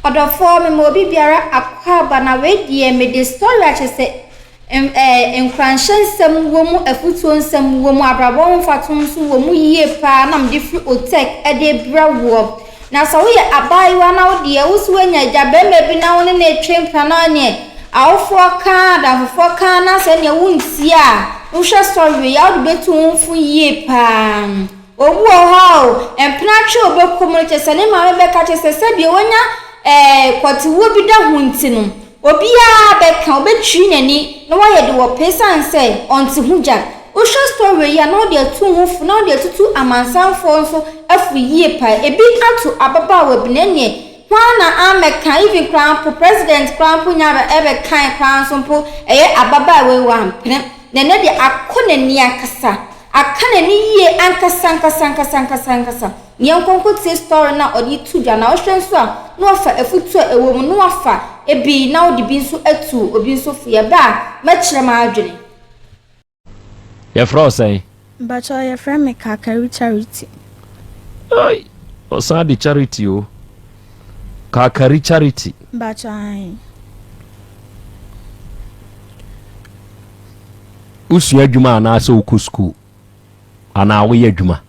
Ɔdɔfoɔ mema obi biara akwaaba na wei deɛ mede story a kyerɛ sɛ ɛɛ nkuranhyɛ nsɛm wɔ mu, afutuo nsɛm wɔ mu, abrabɔ ho mfatoho nso wɔ mu yie paa na mede firi Otec de rebrɛ woɔ. Na sɛ woyɛ abaayewa na wo deɛ wo so woanya agya barima bi na wo ne no retwe mpena na neɛ awofoɔ ka, adamfofoɔ ka na sɛ neɛ wontie a, wohwɛ story wei a wode bɛtu wo ho fo yie paa. Obi wɔ hɔ a o, mpena twe a ɔbɛkɔ mu no, kyerɛ sɛ ne maame bɛka kyerɛ sɛ sɛdeɛ wanya ɛɛ kɔtewuo bi da ho nti no, obiara bɛka, ɔbɛtwiri n'ani na wayɛ deɛ ɔpɛ ɛsiane sɛ ɔnte ho gya. Wohwɛ story yi a na wode atu wo ho fo na wode atutu amansanfoɔ nso fo yie paa. Ebi ato ababaawa bi na ɛneɛ hwan na ammɛka, even koraa mpo president koraa mpo nya bɛkae koraa nso mpo ɛyɛ ababaawa yi wampene. Na ɛnɛ deɛ akɔ n'ani ankasa. Aka n'ani yie ankasa ankasa ankasa ankasa ankasa. Yɛnkɔ nkɔtie story no a ɔde to dwa na wohwɛ nso a na wafa afutuo a ɛwɔ mu na wafa ebi na wode bi nso atu obi nso fo. Yɛba a mɛkyerɛ m'adwene. Yɛfrɛ wo sɛn? Mpakyɛw yɛfrɛ me Kakari Charity. Ai, ɔsan de Charity o. Kakari Charity. Mpakyɛw ae. Wosua adwuma anaasɛ wokɔ sukuu anaa woyɛ adwuma?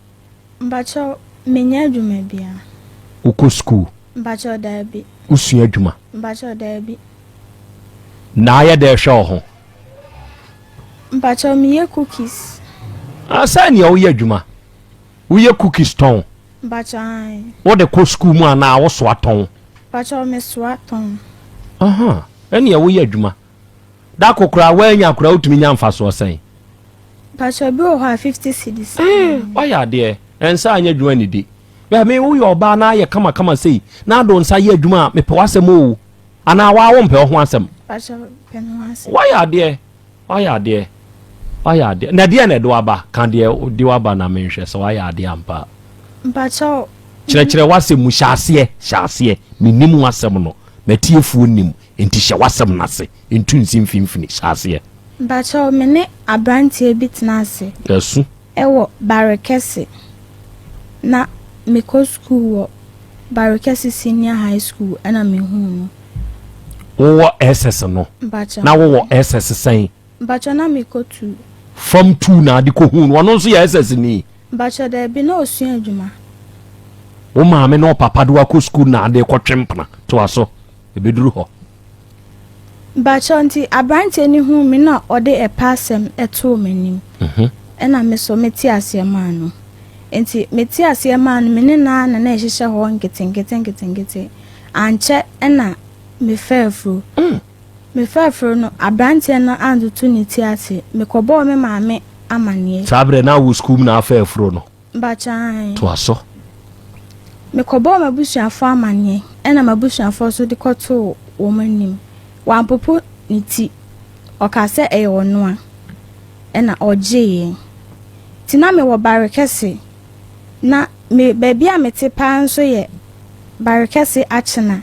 Mpakyɛw, menyɛ adwuma biara. Wokɔ sukuu? Mpakyɛw, daabi. Wosua adwuma? Mpakyɛw, daabi. Na ayɛ dɛ hwɛ wo ho? Mpakyɛw, meyɛ cookies. Ah, sɛ nea woyɛ adwuma. Woyɛ cookies tɔn? Mpakyɛw, ae. Wode kɔ sukuu mu anaa wosoa tɔn? Mpakyɛw, mesoa tɔn. Aha, ɛnea woyɛ adwuma. Da ko koraa woannya koraa wotumi nya mfasoɔ sɛn? Mpakyɛw bi wɔ hɔ a 50 cedis. Eh, wayɛ adeɛ. Nsa anyɛ adwuma nnidi. Bɛ me woyɛ ɔbaa na ayɛ kama kama sei na ado nsa yɛ adwuma a mepɛ w'asɛm oo. Anaa waa wompɛ wo ho asɛm? Mpakyɛw pɛ me ho asɛm. Wayɛ adeɛ, wayɛ adeɛ, wayɛ adeɛ. Na deɛ na ɛde waba? Ka deɛ de waba na menhwɛ sɛ wayɛ adeɛ ampa. Mpakyɛw. Kyerɛkyerɛ w'asɛm mu, hyɛ aseɛ, hyɛ aseɛ. Mennim w'asɛm no, m'atiefoɔ nnim. Enti hyɛ w'asɛm no ase, ntu nsi mfimfini, hyɛ aseɛ. Mpakyɛw me ne abranteɛ bi tena ase Asu. wɔ Barekɛse. Na me kɔ sukuu wɔ Barekɛse Senior High School ɛna me huu no. Wowɔ SS no? Mpakyɛw. Na wowɔ SS sɛn? Mpakyɛw na me kɔ tuu. Form tuu na ade kɔ huu no, ɔno nso yɛ SS ni? Mpakyɛw daabi na ɔsua adwuma. Wo maame ne wo papa de wo akɔ sukuu na ade kɔ twe mpena, toa so. Ɛbɛduru hɔ. Mpakyɛw nti abranteɛ no huu me na ɔde ɛpɛ asɛm too m'anim. Ɛna me so me te aseɛ maa no. Nti me te aseɛ maa no me ne no ara na na ɛhyehyɛ hɔ nketenkete nketenkete. Ankyɛ ɛna me faa afuro. Me faa afuro no abranteɛ no antoto ne ti ase. Me kɔbɔɔ me maame amaneɛ. Saa berɛ na wɔ sukuu mu na afaa afuro no? Mpakyɛ aane. Toa so. Mekɔbɔɔ m'abusuafoɔ amaneɛ, ɛna m'abusuafoɔ nso de kɔtoo wɔn anim. Wampopo ne ti, ɔkaa sɛ ɛyɛ ɔno a, ɛna ɔgyeeɛ. Nti na mewɔ Barekɛse, na me baabi a mete paa nso yɛ Barekɛse Akyena.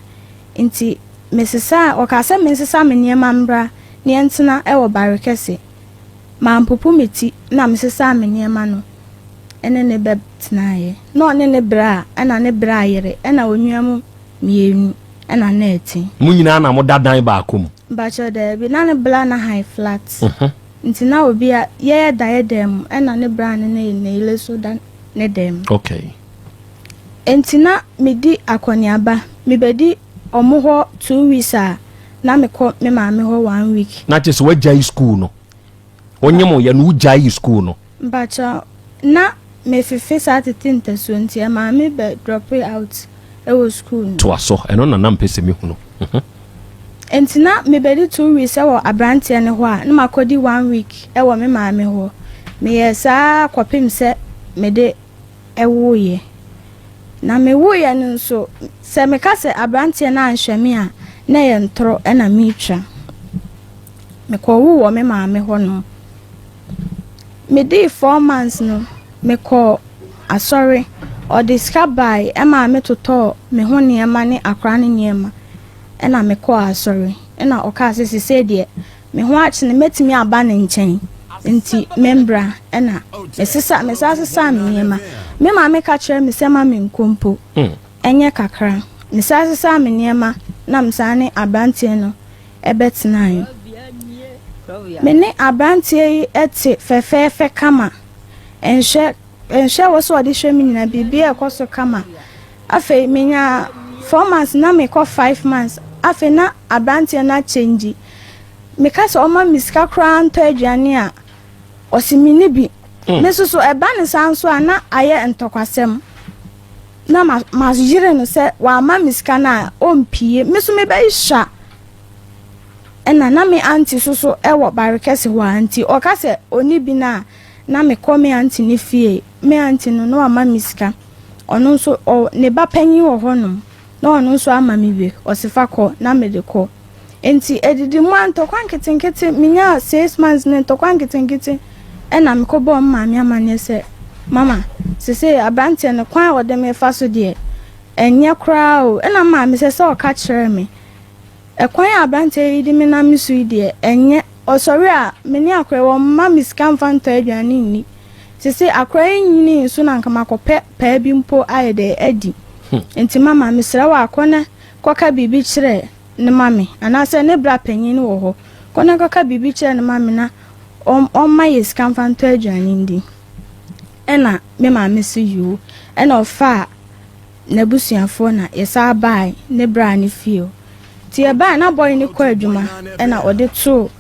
Nti mesesaa, ɔkaa sɛ mensesa me nneɛma mmra na yɛntena wɔ Barekɛse. Mampopo me ti na mesesaa me nneɛma no ne no bɛtenaeɛ. Na ɔne ne bra ɛna ne bra yere ɛna onua mu mienu ɛna na ɛte. Mo nyinaa na moda dan baako mu? Mpakyɛw daabi, na ne bra na han flat nti na obia yɛyɛ da yɛ dan mu ɛna ne bra ne ne ne yere nso da ne dan mu. Okay. Nti na medi akɔneaba, mebɛdi ɔmo hɔ 2 weeks a na mekɔ me maame hɔ one week. Na kyerɛ sɛ woagyae school no? Wonyem yɛ no wogyae school no? Mpakyɛw, na mefefe saa tete ntasuo nti ɛmaa me bɛ drop out wɔ school no. Toa so, ɛno na na mpɛ sɛ mehunu. Nti na mebɛdi 2 weeks wɔ aberanteɛ no hɔ a na makɔdi one week wɔ me maame hɔ. Meyɛɛ saa kɔpem sɛ mede ɛwoeɛ. Na mewoeɛ no nso, sɛ meka sɛ aberanteɛ no anhwɛ me a, na ɛyɛ ntorɔ na meretwa. Mekɔwoo wɔ me maame hɔ nom. Medii 4 months no, mekɔɔ asɔre. Ɔde sika baeɛ ɛmaa me totɔɔ me ho nneɛma ne akwadaa no nneɛma ɛna mekɔɔ asɔre. Ɛna ɔkaa sɛ seesei deɛ me ho akyene mɛtumi aba ne nkyɛn nti membra ɛna mesesa mesan sesaa me nneɛma. Me maame ka kyerɛɛ me sɛ ma menkɔ mpo ɛnyɛ kakra. Mesan sesaa me nneɛma. na mesan ne aberanteɛ no bɛtenaeɛ. Me ne aberanteɛ yi te fɛfɛɛfɛ kama. Nhwɛ nhwɛ wɔ sɛ ɔde hwɛ me nyinaa biribiara ɛkɔ so kama. Afei menya 4 months na mekɔ 5 months. Afei na aberanteɛ no akyɛngyi. Meka sɛ ɔma me sika koraa ntɔ aduane a, ɔsi me ni bi. Me nso so ɛba ne saa nso a, na ayɛ ntɔkwasɛm. Na ma mayere no sɛ wama me sika no a, ɔmpie. Me nso mebɛhwa. Ɛna na me aunty so so ɛwɔ Barekɛse hɔ a, nti ɔka sɛ ɔni bi no a, na mekɔ me aunty ne fie. Me aunty no na wama me sika. Ɔno nso ɔ ne ba panyin wɔ hɔnom na ɔno nso ama me bi. Ɔsi fa kɔ na mede kɔ. Nti edidi mu a, ntɔkwa nketenkete. Menya 6 months ne ntɔkwa nketenkete, ɛna mekɔbɔɔ me maame amanneɛ sɛ, "Mama, sese aberanteɛ no kwan a ɔde me fa so deɛ, ɛnyɛ koraa o." Ɛna maame sɛ ɔka kyerɛ me ɛkwan a aberanteɛ yi de me nam so yi deɛ, ɛnyɛ. Ɔsɔre a, me ne akora wɔn mma me sika mfa ntɔ aduane nni. Sese akora yi nyini nso na nka makɔpɛ paa bi mpo ayɛ dɛ adi. Nti mama, mesrɛ wɔ, akɔ na kɔka biribi kyerɛ ne ma me, anaasɛ ne bra panyin no wɔ hɔ, kɔ na kɔka biribi kyerɛ ne ma me na ɔmma yɛ sika mfa ntɔ aduane ndi. Ɛna me maame so yoo, ɛna ɔfaa n'abusuafoɔ na yɛsa baa ne bra ne fie o. Nti yɛbaa na boy ne kɔ adwuma, ɛna ɔde too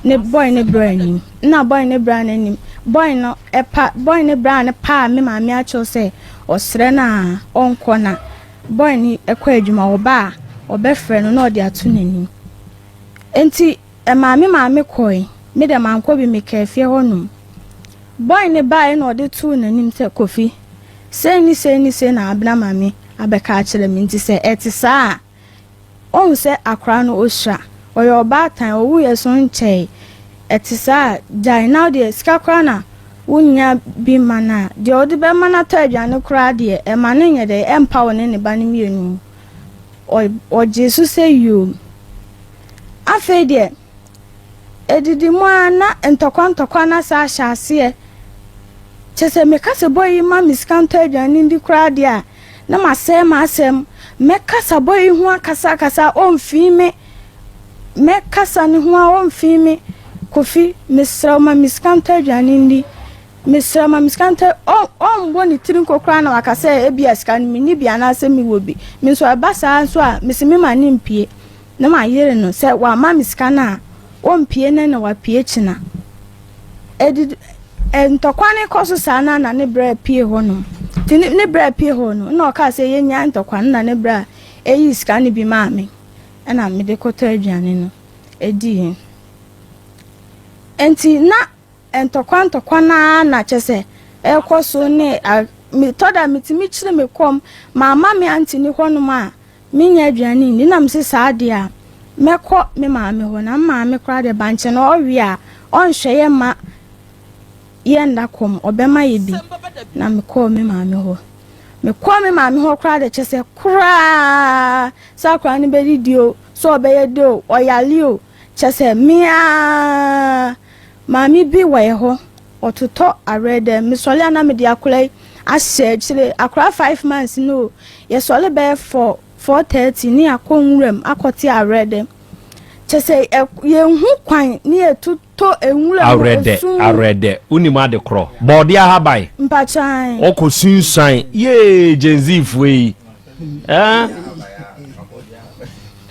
ne boy ne bra anim. Na boy ne bra n'anim, boy no ɛpa boy ne bra ne paa me maame akyerɛw sɛ ɔsrɛ no a ɔnkɔ, na boy ne ɛkɔ adwuma, ɔba a ɔbɛfrɛ no na ɔde ato n'anim. Nti ɛmaame maame kɔe, me dɛ mankɔ bi, meka fie hɔnom. Boy ne baeɛ na ɔde too n'anim sɛ, "Kofi, sei ne sei ne sei na Abena maame abɛka akyerɛ me. Nti sɛ ɛte saa a, ɔhu sɛ akwaraa no osua, ɔyɛ ɔbaatan, ɔwuyɛ so nkyɛe. Ɛte saa a, gyae na deɛ sika koraa na wonya bi ma no a, deɛ ɔde bɛma no atɔ aduane koraa deɛ, ɛma no nyɛ dɛ ɛmpa wo ne ne ba no mmienu." Ɔgye so sɛ yoo. Afei deɛ edidi mu a, na ntɔkwa ntɔkwa na saa ahyɛ aseɛ. Kyɛ sɛ meka sɛ boy yi ma me sika ntɔ aduane ndi koraa deɛ a, na masɛe m'asɛm. Mɛkasa boy yi ho akasakasa, ɔmfii me. Mɛkasa ne ho a, ɔmfii me. "Kofi, mesrɛ wo, ma me sika ntɔ aduane ndi. Mesrɛ, ma me sika ntɔ." Ɔmbɔ ne tiri nko koraa na waka sɛ ebia sika no menni bi anaasɛ mewɔ bi. Me nso ɛba saa nso a, mesi me ma ne mpie na mayere no sɛ wama me sika no a, ɔmpie ne na wapie kyina. Ɛdidi ntɔkwa ne kɔ so saa na ne brɛ pie hɔ nom. Nti ne brɛ pie hɔ no na ɔkaa sɛ yɛnya ntɔkwa no, na ne brɛ a ɛyi sika no bi maa me, ɛna mede kɔtɔ aduane no ɛdii. Nti na ntɔkwa ntɔkwa naa na kyɛ sɛ ɛkɔ so ne a metɔ da metumi kyerɛ me kɔm maama me aunty ne hɔnom a menya aduane nni. Na mese saa deɛ a, mɛkɔ me maame hɔ, na me maame koraa deɛ, bankye no ɔwe a, ɔnhwɛ yɛ ma yɛnda kɔm, ɔbɛma yɛ bi. Na mekɔɔ me maame hɔ. Mekɔɔ me maame hɔ koraa de, kyɛ sɛ koraa sɛ akwaraa no bɛdidi o, sɛ ɔbɛyɛ de o, ɔyale o, kyɛ sɛ mea maame bi wɔ yɛ hɔ, ɔtotɔ awerɛ dɛ mesɔre a, na mede akwaraa yi ahyɛ akyire. Akwaraa 5 months no o, yɛsɔre bɛyɛ 4, 4:30 ne akɔ nwuram akɔte awerɛ dɛ. Kyɛ sɛ yɛnhu kwan ne yɛtotɔ nwura mu. Awerɛdɛ. Esum. Awerɛdɛ, wonim ade korɔ bɔɔde ahaban? Mpakyan. Ɔkɔ sunsuan yee Gen-Z-foɔ yi, ɛn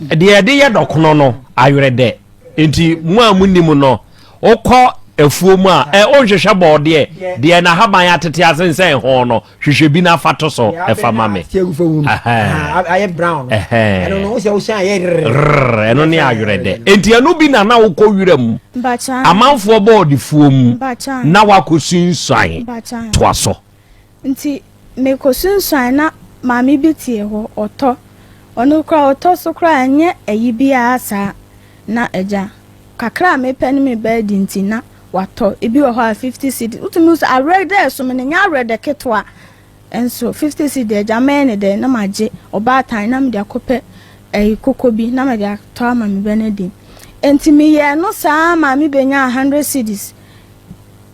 deɛ yɛde yɛ dɔkono no, awerɛdɛ. Nti mo a monim no, wokɔ afuo mu a, ɛ wonhwehwɛ bɔɔdeɛ deɛ n'ahaban atete asensɛn ho no, hwehwɛ bi n'afa to so ɛfa ma me. Tie gu fam no. Ayɛ brown no. Ɛno no wosɛ wosan ayɛ rrrr. Rrrr, ɛno ne awerɛdɛ. Nti ɛno bi na na wokɔ wira mu Mpakyan. amanfoɔ bɔɔde fuo mu Mpakyan. na wakɔ sunsuan. Mpakyan. Toa so. Nti mekɔ sunsuan na maame bi tie hɔ, ɔtɔ. Ɔno koraa ɔtɔ so koraa, ɛnyɛ ayi biara saa. Na agya kakra a mepɛ ne me ba adi, nti na watɔ ebi wɔ hɔ a 50 cedis. Wotumi sɛ awerɛdɛ so me no nyɛ awerɛdɛ ketewa nso, 50 cedi. Agya, mɛyɛ ne dɛ na magye ɔbaatan na mede akɔpɛ ɛyi koko bi na mede atɔ ama me ba no adi. Nti meyɛɛ no saa, maame bɛnya 100 cedis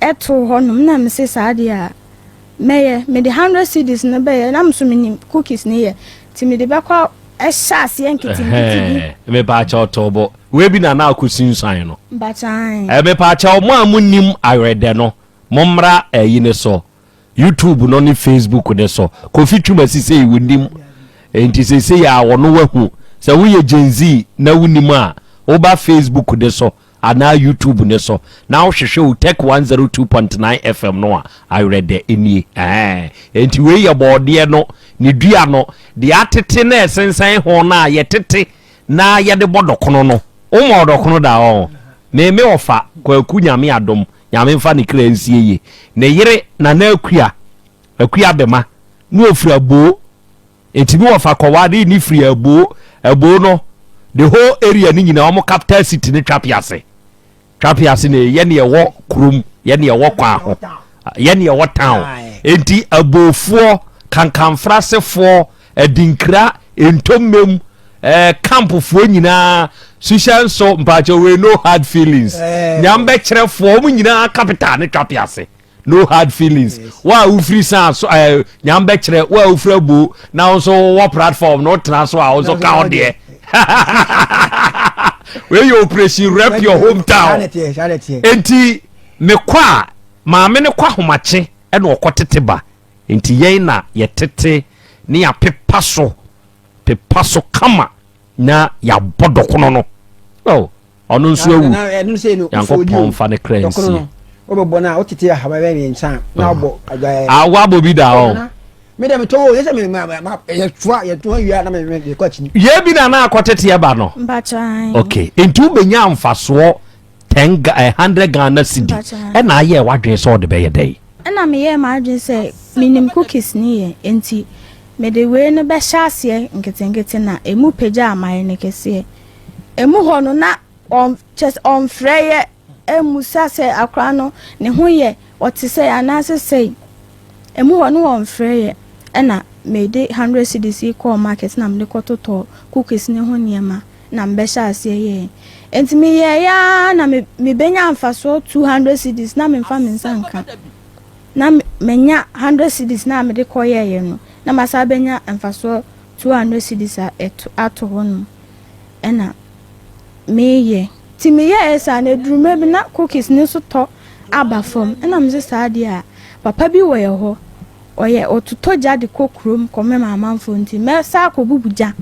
ɛto hɔnom, na mese saa deɛ a mɛyɛ, mede 100 cedis no bɛyɛ na nso menim cookies ne yɛ, nti mede bɛkɔ. Ɛhyɛ aseɛ nketenkete bi. Mepaakyɛw too bo. Wei bi na na akɔsunsuan no. Mpakyɛw. Mepaakyɛw mo a monnim awerɛdɛ no, mommra ayi no so, YouTube no ne Facebook no so. Kofi Twumasi sei wonim. Enti seesei a ɔno wahu. Sɛ woyɛ Gen Z na wonim a, woba Facebook no so anaa YouTube no so na wohwehwɛ Otec 102.9 FM no a, awerɛdɛ nie. Ɛhɛn. Enti wei yɛ bɔɔdeɛ no, ne dua no, deɛ atete na ɛsensɛn ho no a yɛtete na yɛde bɔ dɔkono no. Womɔɔ dɔkono da ɔɔ? Me me ɔfa Kwaku Nyame adom, Nyame mfa ne kra nsie yie. Ne yere Nana Akua, Akua Bema, na ɔfiri Aboo. Enti me wɔfa kɔwaree ne firi Aboo, Aboo no the whole area no nyinaa wɔn capital city ne Twapease. Twapease na yɛ ne ɛwɔ kurom, yɛ ne ɛwɔ kwan ho, yɛ ne ɛwɔ town. Enti Aboofoɔ, Kankanfrasefoɔ, Adinkra, Ntommem, eh, campfoɔ nyinaa, Suhyɛ nso mpaakyɛ wei no hard feelings. Eh. Nyambɛkyerɛfoɔ, wɔn nyinaa capital ne Twapease. no hard feelings wo a wofiri san so ɛɛ eh, nyame bɛkyerɛ wo a wofiri abo na wo nso wɔ platform na wotena so a wo nso ka wo deɛ wei yɛ operation rep your hometown enti mekɔ a maame no kɔ ahomakye ɛna ɔkɔ tete ba nti yɛn na yɛtete ne yɛapepa so pepa so kama na yɛabɔ dɔkono no oh. Ɔno nso awu. Nyankopɔn mfa ne kra nsie. Wobɛbɔ no a wotete ahaba bɛyɛ mmiɛnsa a na wabɔ adwaeɛ. Ah, wabɔ bi da hɔ. Me dɛ metɔ o, yɛ sɛ me ma ma yɛtoa yɛtoa wie a na me me kɔ akyi. Yɛ bi na na akɔtete ɛba no. Mpakyɛ. Okay, nti wobɛnya mfasoɔ ten eh, hundred Ghana cedi ɛna ayɛ wadwene sɛ ɔde bɛyɛ dɛn? Ɛna meyɛɛ m'adwene sɛ menim cookies ne yɛ nti mede wei no bɛhyɛ aseɛ nketenkete na ɛmu pagya a mayɛ no kɛseɛ. Emu hɔ no na ɔn kyerɛ sɛ ɔmfrɛ yɛ mmusa sɛ akwadaa no ne ho yɛ, ɔte sɛn anaasɛ sɛn. Emu hɔ no ɔmfrɛ yɛ ɛna mede hundred cedis yi kɔɔ market na mede kɔtotɔɔ cookies ne ho nneɛma na mebɛhyɛ aseɛ yɛɛ. Nti meyɛeɛ ara na me mebɛnya mfasoɔ 200 cedis na memfa me nsa nka. Na manya hundred cedis no a mede kɔyɛeɛ no na masan abɛnya mfasoɔ 200 cedis a ɛto ato hɔ nom ɛna meyɛ. Nti meyɛɛ saa no ɛduru mmerɛ bi na cookies no nso tɔ aba fam ɛna mese saa deɛ a papa bi wɔ yɛ hɔ ɔyɛ ɔtotɔ gya de kɔ kurom kɔmema amanfoɔ nti mɛsa akɔbubu gya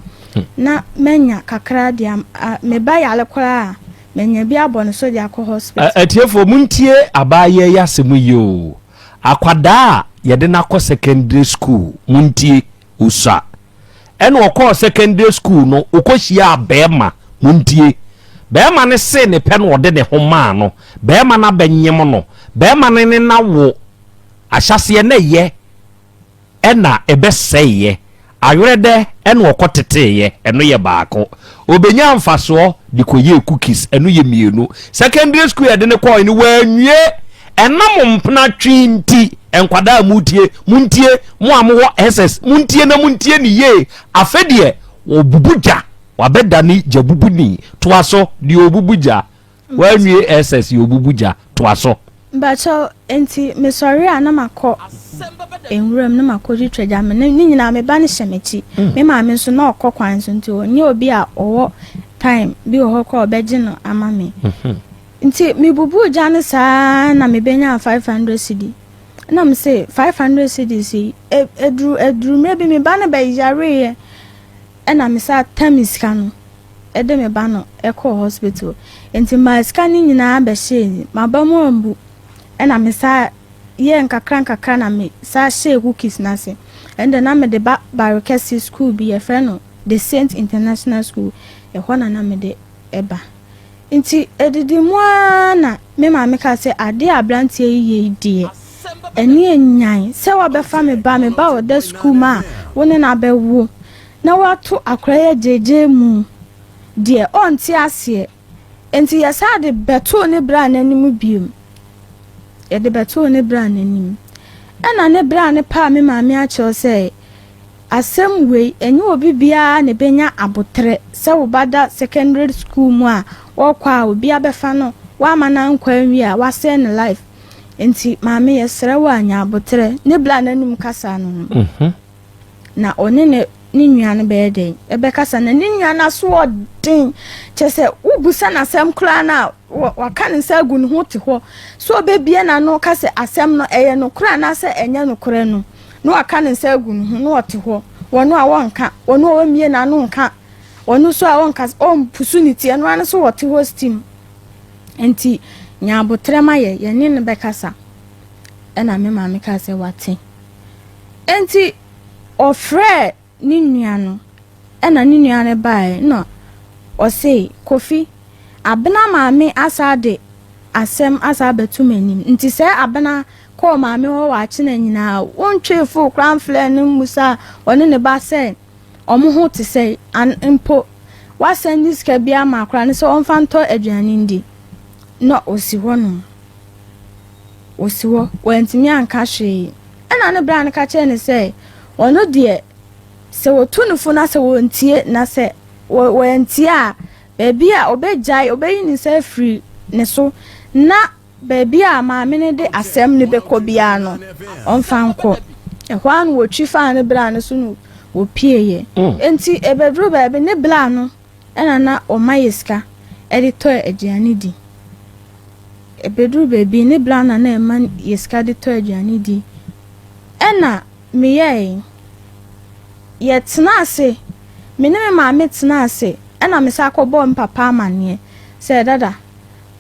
na manya kakra de a me ba yare koraa a manya bi abɔ ne so de akɔ hospital. Atiefoɔ montie abaayewa yi asɛm yie oo, akwadaa a yɛde no akɔ secondary school montie. Osua. Ɛna ɔkɔɔ secondary school no, ɔkɔhyiaa bɛɛma. Montie. Bɛɛma no see ne pɛ na ɔde ne ho maa no. Bɛɛma no abɛnyem no. Bɛɛma no ne no awo. Ahyɛaseɛ na ɛyɛ ɛna ɛbɛsɛeɛ. Awerɛdɛ ɛna ɔkɔteteeɛ. Ɛno yɛ baako. Ɔbɛnyaa mfasoɔ de kɔyɛɛ cookies. Ɛno yɛ mmienu. Secondary school a yɛde no kɔɔe no, wanwie. Ɛnam mpena twe nti, nkwadaa a motie, montie, mo a mowɔ SS, montie na montie ne yie. Afe deɛ, wɔbubu gya, wabɛdane gyabubuni. Toa so, deɛ ɔbubu gya. Wanwie SS, yɛ ɔbubu gya. Toa so. Mpakyɛw, enti mesɔre a na makɔ nwuram na makɔtwitwa gya. Me ne ne nyinaa me ba no hyɛ m'akyi. Mm. Me maame nso na ɔkɔ kwan so nti ɔnyɛ obi a ɔwɔ time bi wɔ hɔ koraa ɔbɛgye no ama me. Mm-hmm. Nti mebubuu gya no saa ara na mebenyaa 500 cedi. Ɛna mese 500 cedis yi, ɛduru ɛduru mmerɛ bi me ba no bɛyareeɛ ɛna me sa tam sika no ɛde me ba no ɛkɔɔ hospital. Nti maa sika no nyinaa bɛhyɛɛ ni. M'aba mu ambu ɛna me sa yɛɛ nkakra nkakra na me sa hyɛɛ cookies no ase. Ɛnde na mede ba Barekɛse school bi yɛfrɛ no The Saint International School ɛhɔ na na mede ɛba. Enti edidi mu ara na me maame kaa sɛ, Adeɛ a aberanteɛ yi yɛ yi deɛ, ɛne anyan sɛ woabɛfa me ba, me ba a ɔda sukuu mu a wo ne no abɛwo, na woato akwadaa yi agyeegyee mu deɛ, ɔnte aseɛ. Enti yɛsan de bɛtoo ne bra no anim bio. Yɛde bɛtoo ne bra no anim. Ɛnna ne bra no paa me maame akyɛw sɛ, Asɛm wei, ɛnyɛ obi biara na ɛbɛnya aboterɛ sɛ wo ba da secondary school mu a ɔrekɔ a obi abɛfa no woamma no ankɔ anwie a woasɛe ne life nti maame yɛsrɛ wo a nya aboterɛ ne bla n'anum kasa no no na ɔne ne. ne nua no bɛyɛ dɛn ɛbɛkasa na ne nua no aso ɔden kyɛ sɛ wobusa n'asɛm koraa no a waka ne nsa agu ne ho te hɔ so ɔbɛbie n'ano ka sɛ asɛm no ɛyɛ nokorɛ anaasɛ ɛnyɛ nokorɛ no na waka ne nsa agu ne ho na ɔte hɔ wɔn a wɔnka wɔn a wɔmmie n'ano nka wɔn nso a wɔnka ɔmpusu ne ti ɛno ano so wɔte hɔ steam nti nya abotrɛ ma yɛ yɛne no bɛkasa. Ɛna me maame kaa sɛ wate. Nti ɔfrɛɛ ne nua no ɛna ne nua no baeɛ na ɔse Kofi Abena maame asa de asɛm asa abɛto m'anim nti sɛ Abena kɔɔ maame hɔ wɔ akyena nyinaa wontwee fo koraa mfrɛɛ no mmusa ɔne ne ba sɛ ɔmo ho te sɛ an mpo wasan ne sika bi ama akora no sɛ ɔmfa ntɔ aduane ndi na ɔsi hɔnom ɔsi hɔ wantumi anka hwee. Ɛna ne bra no ka kyerɛ ne sɛ ɔno deɛ sɛ wɔtu no fo na sɛ wɔntie na sɛ wɔntie a baabi a ɔbɛgyae ɔbɛyi ne nsa afiri ne so na baabi a maame no de asɛm no bɛkɔ biara no ɔmfa nkɔ. Ɛhɔ a no wɔtwi faa ne bra no so no wɔpieeɛ. Nti ɛbɛduru baabi ne bra no ɛna na ɔma yɛ sika ɛde tɔ aduane di. Ɛbɛduru baabi ne bra na na ɛma yɛ sika de tɔ aduane di. Ɛna meyɛe yɛtena ase me ne me maame tena ase ɛna me sa akɔbɔ me papa amanneɛ sɛ dada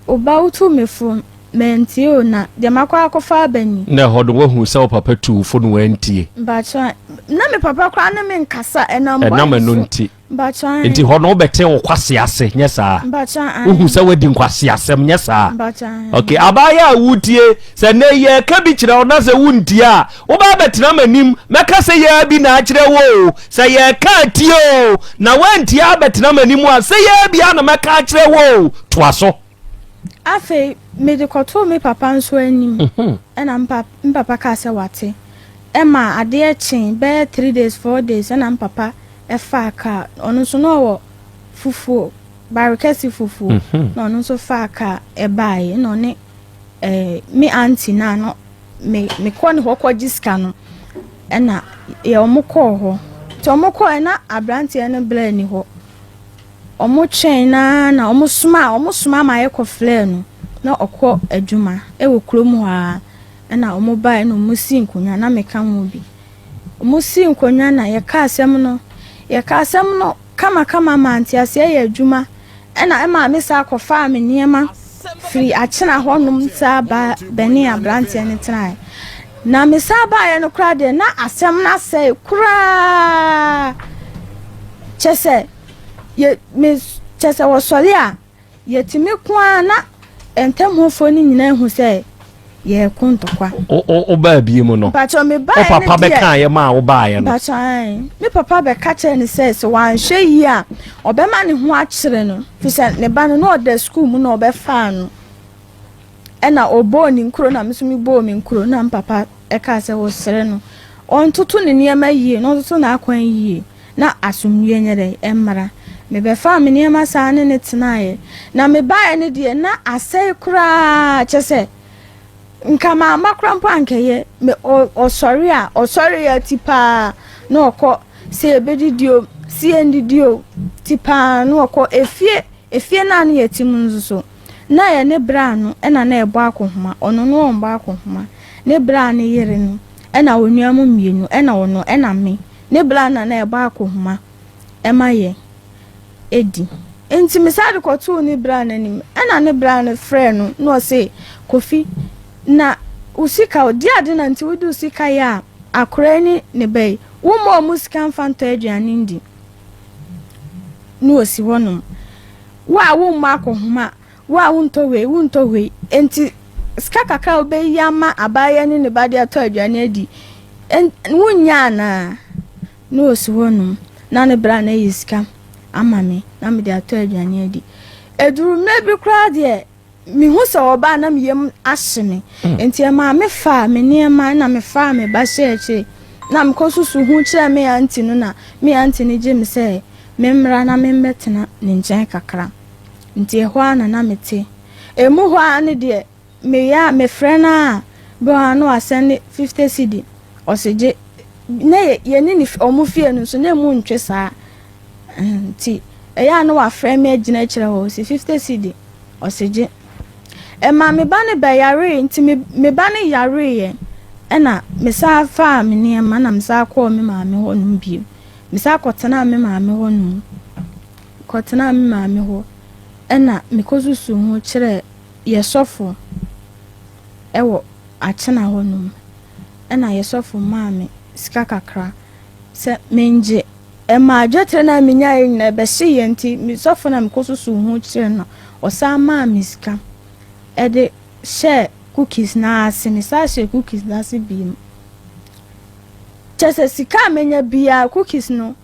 ɔba wotu me fo mantie o na deɛ makɔ akɔfa aba ni. Na ɛhɔ no woahu sɛ wo papa tu wo fo no wantie. Mbakyɛ na me papa koraa ne me nkasa ɛnam bɔ ɛnam ɛno nti. Mbakyɛ nti hɔ no wobɛte wo kwase ase nyɛ saa. Mbakyɛ wohu sɛ woadi nkwase asɛm nyɛ saa. Mbakyɛ ok abaayɛ a wotie sɛ nnɛ yɛka bi kyerɛ wo na sɛ wontie a wobaa bɛtena m'anim mɛka sɛ yɛa bi na akyerɛ wo o sɛ yɛka atie o na woantie abɛtena m'anim a sɛ yɛa bi a na mɛka akyerɛ wo o toa so. Afei mede kɔtoo me papa nso anim ɛna me papa kaa sɛ wate. Ɛma adeɛ kyee bɛyɛ 3 days 4 days ɛna me papa ɛfaa kaa ɔno nso na ɔwɔ fufuo bare kɛse fufuo na ɔno nso faa kaa ɛbaeɛ na ɔne me aunty na no me mekɔ ne hɔ kɔgye sika no ɛna yɛ ɔmo kɔɔ hɔ nti ɔmo kɔɔ na aberanteɛ no blɛ ni hɔ ɔmo twɛn naa na ɔmo soma ma yɛkɔ flɛ no na ɔkɔ adwuma ɛwɔ kurom hɔ a ɛna ɔmo baeɛ na ɔmo si nkonnwa na meka ho bi ɔmo si nkonnwa na yɛka asɛm no kamakama ma nteaseɛ yɛ adwuma ɛna ɛma me saa akɔfaa me nneɛma firi akyena hɔnom saa ba bɛne aberanteɛ no tenaeɛ na me saa baeɛ no koraa deɛ na asɛm no asɛe koraa kyɛ sɛ yɛ me kyɛ sɛ wɔsɔre a yɛtumi ko a na ntɛmhofoɔ no nyinaa hu sɛ yɛko ntɔkwa. Wobaa bie mu no mpakyɛ me wo baeɛ papa no deɛ bɛkaeɛ ma a wobaeɛ no mpakyɛ ae me papa bɛka kyerɛ ne sɛ sɛ wanhwɛ yie a ɔbɛma ne ho akyere no fi sɛ ne ba no na ɔda sukuu mu na ɔbɛfaa no ɛna ɔbɔɔ ne nkuro na me nso mebɔɔ me nkuro na me papa ɛkaa sɛ wɔsrɛ no ɔntoto ne nneɛma yie na ɔntoto n'akwan yie na asomdwie nyɛ dɛ ɛmmra. Mebɛfaa me nneɛma saa ne ne tenaeɛ na mebaeɛ no deɛ na asɛe koraa kyɛ sɛ nka maama koraa mpo ankɛyɛ me ɔsɔre a ɔsɔre yɛ ti paa na ɔkɔ sɛ yɛbɛdidi o sɛ yɛndidi o ti paa na ɔkɔ efie efie naa ne yɛ ti mu nso so na yɛ ne bra no ɛna na ɛbɔ akɔhoma ɔno no ɔmbɔ akɔhoma ne bra ne yere no ɛna onua mu mmienu ɛna ɔno ɛna me ne bra na na ɛbɔ akɔhoma ɛma yɛ edi nti mesa de kɔtoo ne bra n'anim ɛna ne bra no frɛ no na ɔse Kofi na wo sika di ade na nti wode wo sika yɛ a akora ne ne ba yi womma ɔmo sika mfa ntɔ aduane ndi na osi hɔnom wo a womma akɔhoma wo a wontɔ wei wontɔ wei nti sika kakra a wobɛyi ama abaayewa ne ne ba de atɔ aduane adi wonnya anaa na osi hɔnom na ne bra na ayi sika ama me na mede atɔ aduane adi. Eduru mmerɛ bi koraa deɛ mehu sɛ ɔbaa na meyam ahye me nti ɛmaa me faa me nneɛma na mefaa me ba hyɛ akyire na mekɔ susu ho kyerɛ me aunty no na me aunty no gye me sɛ memmra na memmɛtena ne nkyɛn kakra nti ɛhɔ a na na mete emu hɔ a ne deɛ meyɛ a mefrɛ no a bi wɔ hɔ a na wasɛne 50 cedi ɔse gye. Na yɛne ne wɔn fie no nso na emu ntwe saa. Nti ɛyɛ a na wafrɛ me agyina akyerɛ hɔ ɔsi 50 cedi ɔsi gye. Ɛma me ba no bɛyaree nti me me ba no yareeɛ ɛna me san faa me nneɛma na me san kɔɔ me maame hɔ nom bio. Me san kɔtenaa me maame hɔ nom kɔtenaa me maame hɔ ɛna mekɔsusu ho kyerɛɛ yɛ sɔfo ɛwɔ Akyena hɔ nom ɛna yɛ sɔfo maa me sika kakra sɛ mengye. Ɛmaa dwetire no a menyaeɛ nyinaa ɛbɛhyeeɛ nti me sɔfo no a mekɔsusuu ho kyerɛɛ no no, ɔsan maa me sika de hyɛɛ cookies no ase. Mesan hyɛɛ cookies no ase bio. Kyerɛ sɛ sika a menya biara cookies no,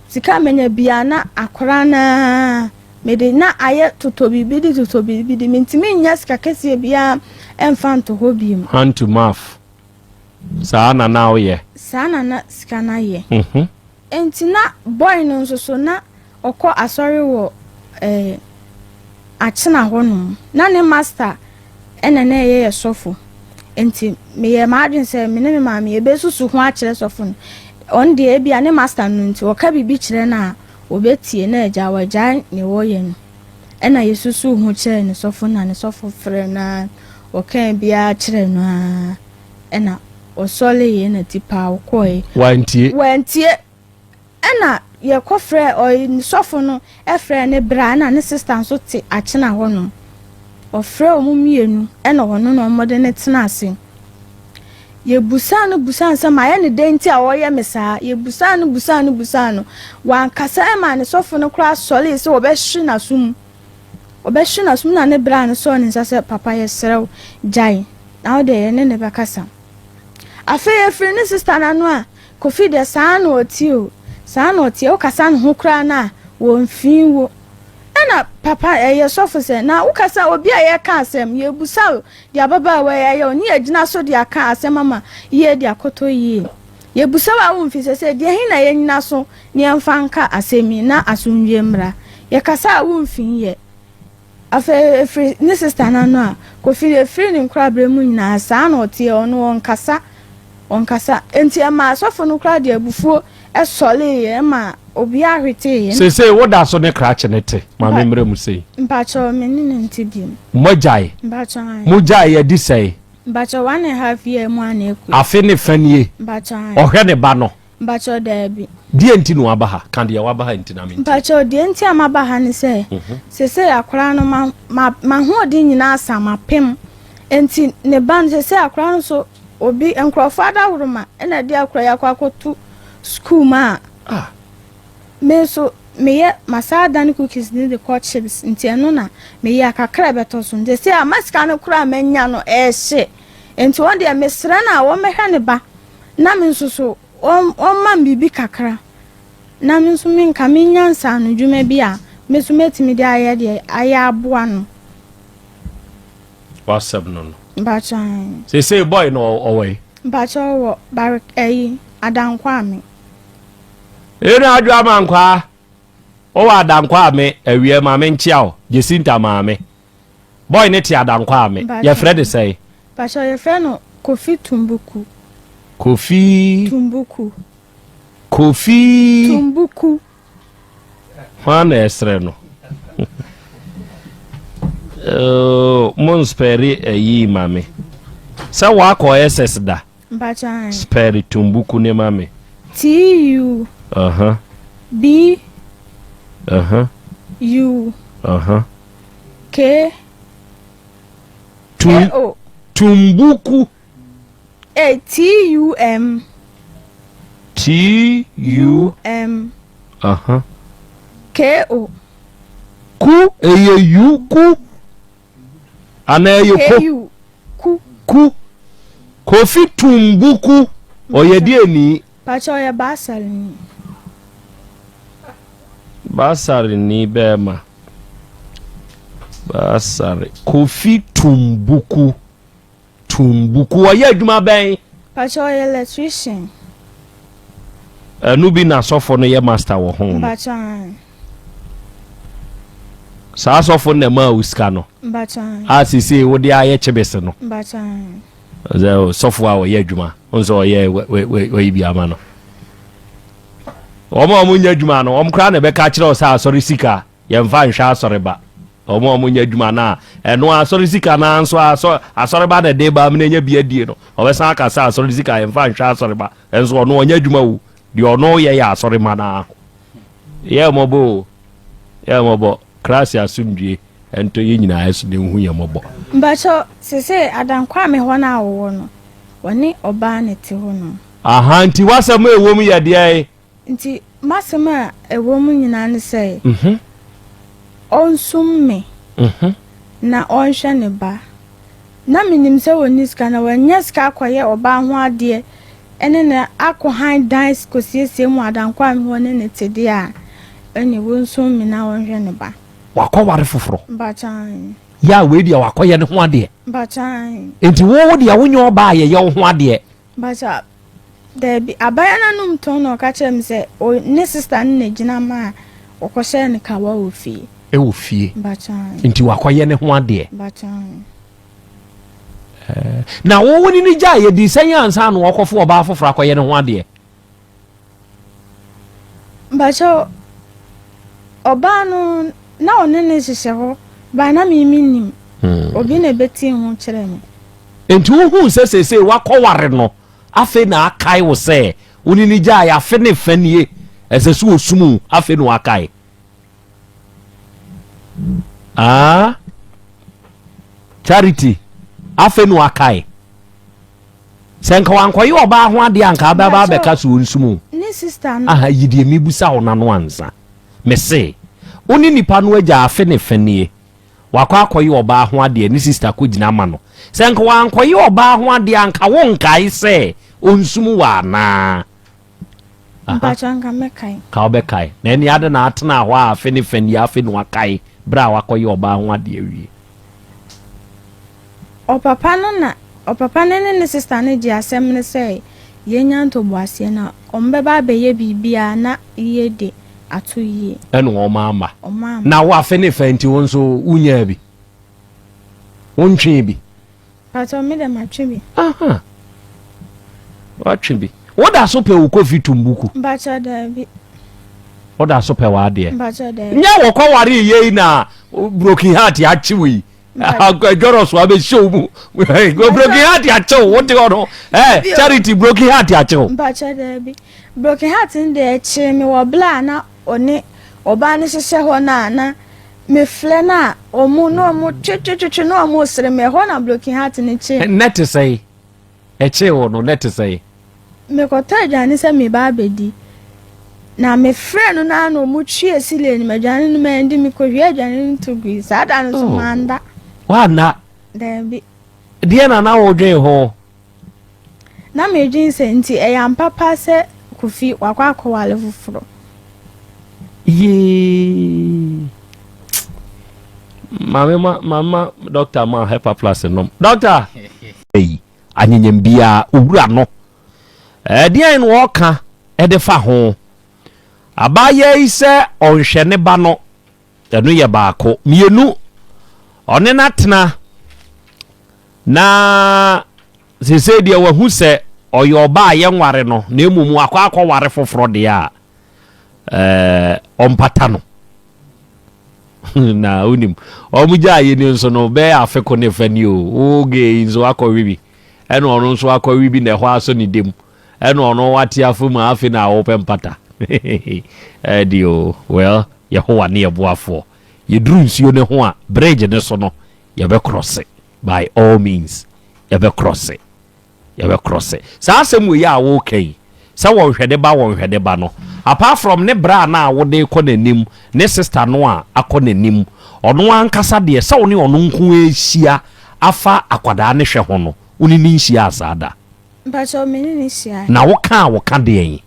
sika a menya biara na akora no ara mede na ayɛ totɔ biribi de totɔ biribi de mentumi nnya sika kɛseɛ biara mfa nto hɔ bio. Hand to mouth. Saa na na woyɛ? Saa na na sika no ayɛ. Enti na boy no nso so na ɔkɔ asɔre wɔ eh, Akyena hɔ nom. Na ne master ɛna na ɛyɛ yɛ sɔfo. Enti meyɛɛ m'adwene sɛ me ne me maame yɛbɛsusu ho akyerɛ sɔfo no. Ɔno deɛ ebia ne master no nti ɔka biribi kyerɛ no a ɔbɛtie na agya wagyae nea ɔreyɛ no. Ɛna yɛsusuu ho kyerɛɛ ne sɔfo na ne sɔfo frɛɛ no ara ɔkaa biara kyerɛɛ no ara ɛna ɔsɔreeɛ na ti paa ɔkɔeɛ. Wantie. Wantie. Ɛna yɛkɔ frɛɛ ɔy ne sɔfo no frɛɛ ne bra ɛna ne sista nso te Akyena hɔ nom. Ɔfrɛɛ wɔn mmienu ɛna ɔno na wɔde no tena ase. Yɛbusaa no busaa no sɛ mayɛ no dɛn nti a ɔreyɛ me saa. Yɛbusaa no busaa no busaa no. Wankasa ɛmaa ne sɔfo no koraa sɔree sɛ wɔbɛhwe n'aso mu. Wɔbɛhwe n'aso mu na ne bra no sɔɔ ne nsa sɛ papa yɛsrɛ wo gyae na wo deɛ yɛne no bɛkasa. Afei ɛfiri ne sista no ano a Kofi deɛ saa na ɔteɛ o, saa na ɔteɛ, wokasa ne ho koraa no a wɔmfii wo. Ɛna papa ɛyɛ sɔfo sɛ na wokasa obi a yɛka asɛm yɛbusa wo deɛ ababaawa yi ayɛ wo ne yɛgyina so de aka asɛm ama yie de akɔtɔ yie. Yɛbusa wo a womfi sɛ sɛ deɛ he na yɛnyina so ne yɛmfa nka asɛm yi na asomdwie mmra. Yɛkasa a womfi yɛ. Afei ɛfiri ne sista no ano a, Kofi ɛfiri ne nkoraberɛ mu nyinaa saa na ɔteɛ, ɔno ɔnkasa, ɔnkasa. Enti ɛmaa asɔfo no koraa de abufuo sɔreeɛ ɛmaa obiara hweteeɛ. Seesei woda so ne krakye no te? Ma me mmrɛ mu sei. Mpakyɛw, me ne no nte biom. Moagyae? Mpakyɛw, ae. Mogyae adi sɛn? Mpakyɛw, one and half year mu a na ɛkɔ yi. Afe ne fa nie. Mpakyɛw, ae. Ɔhwɛ ne ba no? Mpakyɛw, daabi. Deɛ nti na waba ha? Ka deɛ waba ha nti na mente. Mpakyɛw, deɛ nti a maba ha ne sɛ, seesei akwadaa no, ma, ma, m'ahoɔden nyinaa asa, mapem. Enti ne ba no, seesei akwadaa no nso, obi, nkurɔfoɔ adaworoma na ɛde akwadaa yi akɔ akɔto sukuu mu a, me nso meyɛ, masan adane cookies no de kɔ chips, nti ɛno na meyɛ a kakra a ɛbɛtɔ so. Nti seesei ama sika no koraa a manya no ɛrehye. Enti wɔn deɛ mesrɛ no a wɔmmɛhwɛ ne ba, na me nso so wɔmma me biribi kakra na me nso menka menya nsaanodwuma bi a me nso mɛtumi de ayɛ deɛ ayɛ aboa no. W'asɛm no no. Mpakyɛ ae. Seesei boy no ɔwɔ he? Mpakyɛ ɔwɔ Barik ɛyi Adankwame. Eno Adwo Amankwaa, wowɔ Adankwame awia ma menkyea wo, Jacinta maame. Boy no te Adankwame, yɛfrɛ no sɛn? Mpakyɛ yɛfrɛ no Kofi Tumbuku. Kofi. Tumbuku. Kofi. Tumbuku. Hwan na ɛsrɛ no? Oh, mo nspɛre ayi ma me. Sɛ wakɔ SS da. Spɛre Tumbuku ne ma me. T U. Uh huh. B. Uh huh. U. Uh huh. K. Tum, O. Tumbuku. A T U M. T U M. Uh huh. K O. Ku ɛyɛ U ku anaa ɛyɛ ko. K U ku. Ku. Kofi Tumbuku ɔyɛ deɛ ni. Pakyɛ ɔyɛ Baasar ni. Baasar ni bɛɛma. Baasar Kofi Tumbuku. Tumbuku ɔyɛ adwuma bɛn? Pakyɛ ɔyɛ electrician. Ɛno bi na sɔfo no yɛ master wɔ ho no. Mpakyɛ ae. Saa sɔfo no na ɛmaa wo sika no. Mpakyɛ ae. A sesei wode ayɛ kyebese no. Mpakyɛ ae. Sɛ sɔfo a ɔyɛ adwuma, wo nso ɔyɛ wayi bi ama no. Wɔn a wɔnyɛ adwuma no, wɔn koraa na ɛbɛka akyerɛ wo sɛ asɔre sika yɛmfa nhwɛ asɔre ba. Wɔn a wɔnyɛ adwuma no a, ɛno asɔre sika no nso asɔ asɔre ba na ɛde ba amena nya bi adie no, wɔbɛsan aka sɛ asɔre sika yɛmfa nhwɛ asɔre ba. Nso ɔno ɔnyɛ adwuma o. Deɛ ɔno yɛ yɛ asɔre ma no ara. Yɛ mmɔbɔ o, yɛ mmɔbɔ. Christ asomdwie ɛntɔ yɛn nyinaa so na ɛnhu yɛn mmɔbɔ. Mpakyɛw, sesei Adankwame hɔ no a wɔwɔ no, wɔne ɔbaa na ɛte hɔ nom? Aha, nti w'asɛm a ɛwɔ mu yɛ deɛn? Nti m'asɛm a ɛwɔ mu nyinaa ne sɛ, ɔnsum me na ɔnhwɛ ne ba. Na menim sɛ ɔnni sika, na wanya sika akɔyɛ ɔbaa ho adeɛ ne no akɔhan dan kɔsiesie mu Adankwame hɔ ne no te deɛ a, ɛnneɛ ɔnsum me na ɔnhwɛ ne ba. Wakɔware foforɔ? Mpakyɛ aane. Yɛ a wei deɛ wakɔyɛ ne ho adeɛ? Mpakyɛ aane. Nti wo wo deɛ wonyɛ ɔbaa a yɛyɛ wo ho adeɛ? Mpakyɛ daabi. Abaayewa no anom tɔn na ɔka kyerɛɛ me sɛ ne sista no na egyina maa wɔkɔhyɛɛ no kawa wɔ fie. Wɔ fie. Mpakyɛ aane. Nti wakɔyɛ ne ho adeɛ? Mpakyɛ aane. Eh, na wo wo ne no gyae yɛdii sɛn ansa na ɔkɔfo ɔbaa foforɔ akɔyɛ ne ho adeɛ? Mpakyɛw, ɔbaa no na ɔne no hyehyɛ hɔ but na me mennim. Hmm. Obi na ɛbɛtii ho kyerɛɛ me. Nti wohuu sɛ seesei wakɔware no, afei na akae wo sɛ wo ne no gyae afe ne fa nie, ɛsɛ sɛ ɔsum wo, afei na wakae. Ah, Charity, afei na wakae. Sɛ nka wankɔyɛ ɔbaa ho adeɛ a nka abɛba abɛka so ɔnsum o. Ne sister no. Aha yi deɛ mebusa wo nano ansa. Mese, wo ne nipa no agya afe ne fa nie. Wakɔ akɔyɛ ɔbaa ho adeɛ, ne sister kɔgyina ama no. Sɛ nka wankɔyɛ ɔbaa ho adeɛ a nka wonkae sɛ ɔnsum wo anaa? Mpakyɛ nka mɛkae. Ka wobɛkae. Na ɛne ade na atena hɔ a afe ne fa nie afe na wakae berɛ a wakɔyɛ ɔbaa ho adeɛ awie. Ɔpapa no na ɔpapa no ne ne sista no gyee asɛm no sɛ yɛnya ntoboaseɛ na wɔbɛba abɛyɛ biribiara na yie de ato yie. Ɛna wɔn amma. Wɔn amma. Na wo afe ne fa nti wo nso wonyaa bi? Wontwee bi? Pakyɛw me dɛ matwe bi. Aha. Watwe bi. Woda so pɛ wo kofi tumbuku? Mpakyɛw daabi. Woda so pɛ w'adeɛ? Mpakyɛw daabi. Nyɛ wɔkɔ ware yei na broken heart akye wo yi. Adwɔrɔ so abɛhyɛ wo mu. Broken heart akye wo wote hɔ no. Eh, charity broken heart akye wo. Mpakyɛw daabi. Broken heart no deɛ ɛkyee me wɔ bla a na ɔne ɔbaa no hyehyɛ hɔ no a na mefrɛ no a ɔmo na ɔmo twetwetwetwe na ɔmo sere me ɛhɔ na broken heart no kyee me. Nnɛ te sɛn? Ɛkyee wo no nnɛ te sɛn? Mekɔtɔ aduane sɛ meba abɛdi na mefrɛ no na na ɔmo twi esile no aduane no mandi mekɔhwie aduane no to gui saa da no nso oh. manda. Woanna? Daabi. Deɛ na na wodwen ho? Na medwen sɛ, nti ɛyɛ ampa paa sɛ Kofi wakɔ akɔwale foforɔ? Yee. Maame ma mama doctor ma hepa plus nom. Doctor. Yi anyenyem biara owura no. Ɛdeɛn na ɔka ɛde fa ho? Abaayewa yi sɛ ɔnhwɛ ne ba no Ɛno yɛ baako. Mmienu, ɔne no atena na seesei deɛ wahu sɛ ɔyɛ ɔbaa a yɛnware no na mmom wakɔ akɔware foforɔ deɛ a ɛɛ ɔmpata no. na wonim wɔn gya yɛ ni nso no bɛyɛ afe ko ne fa ni o wo gay yi nso akɔwe bi ɛna ɔno nso akɔwe bi na ɛhɔ asɔ ne dam Ɛna ɔno wate afa mu a afei na wopɛ mpata. Ɛde o, well, Yehowa ne yɛ boafoɔ. Yɛduru nsuo no ho a, bridge no so no, yɛbɛkrɔse. By all means, yɛbɛkrɔse. Yɛbɛkrɔse. Saa asɛm wei a woka yi, sɛ wɔnhwɛ ne ba wɔnhwɛ ne ba no, apart from ne bra no a wode rekɔ n'anim, ne sister no a akɔ n'anim, ɔno ankasa deɛ, sɛ wo ne ɔno nko ara hyia afa akwadaa no hwɛ ho no, wo ne no nhyiaa saa da. Mpakyɛw me ne no hyiae. Na wo kaa wo ka deɛn?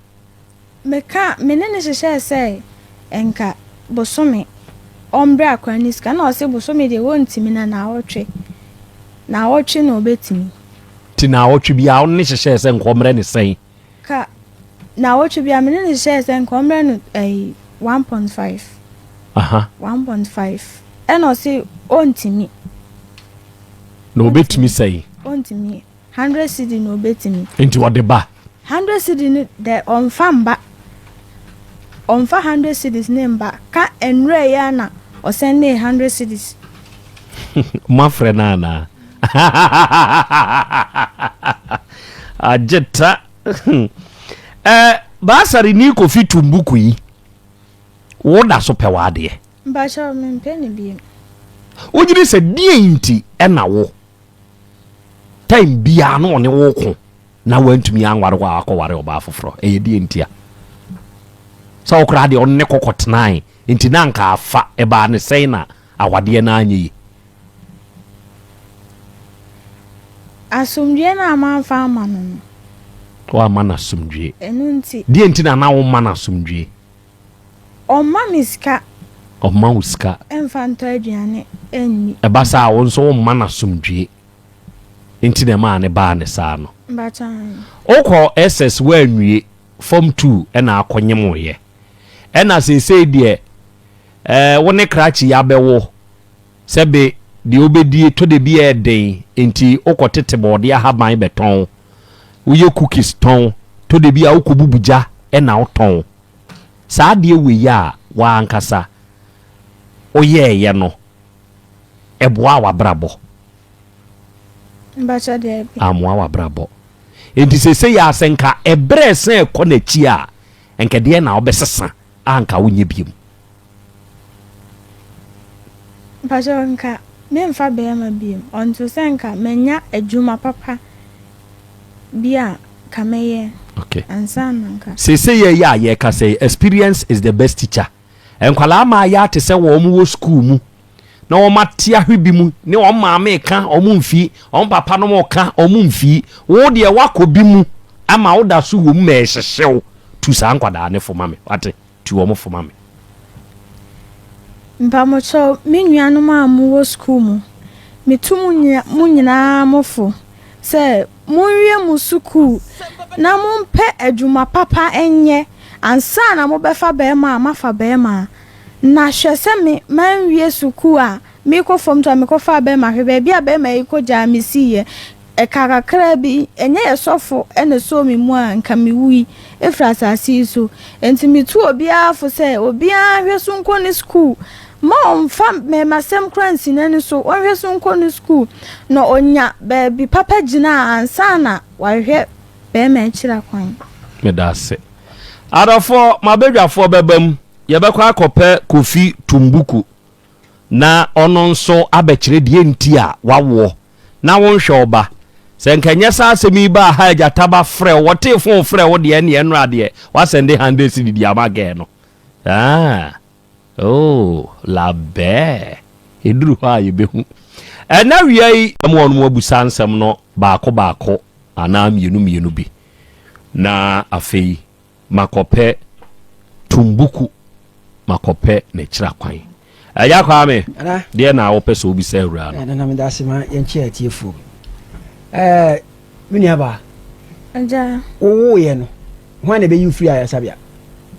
Me ka, me ne no hyehyɛɛ sɛ nka bosome ɔmbrɛ akora no sika na ɔse bosome deɛ wɔntumi na naawɔtwe, naawɔtwe na ɔbɛtumi. Nti naawɔtwe biara wo ne no hyehyɛɛ sɛ nka ɔmrɛ no sɛn? Ka, naawɔtwe biara me ne no hyehyɛɛ sɛ nka ɔmrɛ no ɛyi 1.5. Aha. 1.5 ɛna ɔse ɔntumi. Na ɔbɛtumi sɛn? Ɔntumi. Hundred cedi na obetumi. Nti ɔde ba. Hundred cedi no dɛ ɔnfa mba. Ɔmfa hundred cedis ne mba ka ɛnrɛ yi ara na ɔsɛndee hundred cedis. Moafrɛ no anaa? Agye ta. Eh, Baasare ni Kofi Tumbuku yi, wo da so pɛ w'adeɛ? Mpakyɛw, mempɛ no bio. Wogyedi sɛ deɛn nti na wo, time biara na ɔne wo ko? Na wantumi anware wo a wakɔware ɔbaa foforɔ. Ɛyɛ deɛ ntia? Sɛ wo koraa deɛ ɔno ne kɔ kɔtenae nti na anka afa. Ɛbaa ne sɛn na awadeɛ no anyɛ yie? Asomdwoeɛ no a mamfa amma no no. Woamma no asomdwoeɛ. Ɛno nti. Deɛ nti na na womma no asomdwoeɛ? Ɔmma me sika. Ɔmma wo sika. Mfa ntɔ aduane nni. Ɛba saa a, wo nso womma no asomdwoeɛ. nti na ɛmaa no baa no saa no. Wokɔ SS woanwie, form 2 na akɔnyemoeɛ. Ɛna seesei deɛ eh, wo ne krakye yi abɛwo sɛbe deɛ wobɛdie tɔ da bi ɛɛden nti wokɔ tete bɔɔde ahaban bɛtɔn, woyɛ cookies tɔn, tɔ da bi a wokɔbubu gya na wotɔn. Saa adeɛ wei a w'ankasa woyɛɛyɛ no, ɛboaa w'abrabɔ? Mpakyɛ daabi. Ammoa w'abrabɔ. Enti seesei a sɛ nka ɛberɛ resan rekɔ n'akyi a, nka deɛn na wobɛsesa a nka wonyɛ biom? Mpakyɛ nka memfa bɛɛma biom until sɛ nka manya adwuma papa bi a nka mɛyɛ Okay. ansa na nka. Seesei yi a yɛrekasa yi, experience is the best teacher. Nkwadaa mmaayaa te sɛ wɔn wɔ sukuu mu na wɔn ate ahwe bi mu ne wɔn maame reka wɔn mfi, wɔn papa nom reka wɔn mfi. Wo deɛ woakɔ bi mu ama woda so wɔ mu ma ɛhyehye wo. Tu saa nkwadaa no fo ma me, wate? Tu wɔn fo ma me. Mpamokyɛw, me nuanom a mowɔ sukuu mu, metu mo mo nyinaa mo fo sɛ monwie mo sukuu na mompɛ adwuma papa nyɛ ansa na mobɛfa barima a moafa barima. Na hwɛ sɛ me manwie sukuu a merekɔ fam to a mekɔfaa barima hwɛ baabi a barima yi kɔgyaa me siiɛ. Ɛkaa kakraa bi, ɛnyɛ yɛ sɔfo na ɛsɔɔ me mu a nka mewui firi asase yi so. Enti metu obiara fo sɛ obiara nhwɛ so nkɔ ne sukuu. Mma ɔmmfa mmarimasɛm koraa nsi n'ani so, ɔnhwɛ so nkɔ ne sukuu na ɔnya baabi papa gyina ansa na wahwehwɛ barima akyiri akwan. Meda ase. Adɔfoɔ, m'abadwafoɔ bɛba mu. Yɛbɛkɔ akɔpɛ Kofi Tumbuku na ɔno nso abɛkyerɛ deɛ nti a wawoɔ na wonhwɛ wo ba. Sɛ nka ɛnyɛ saa asɛm yi baa ha agyata ba frɛ wo, wɔtee fon frɛ wo deɛ ɛneɛ nnora deɛ woasɛnde hundred cedi de ama gɛɛ no. Ah, oh, labɛɛ. Ɛduru hɔ a yɛbɛhu. Ɛnɛ awia yi, ɛma wɔn abusa nsɛm no baako baako anaa mmienu mmienu bi na afei Makɔpɛ Tumbuku, makɔpɛ n'akyira kwan. Agya Kwame, deɛ na wopɛ sɛ wobisa awuraa no? Nana meda ase ma yɛnkyɛ atiefoɔ. Ɛɛ me nua baa. Agya. Wowoeɛ no, hwan na ɛbɛyi wo firi ayaresabea?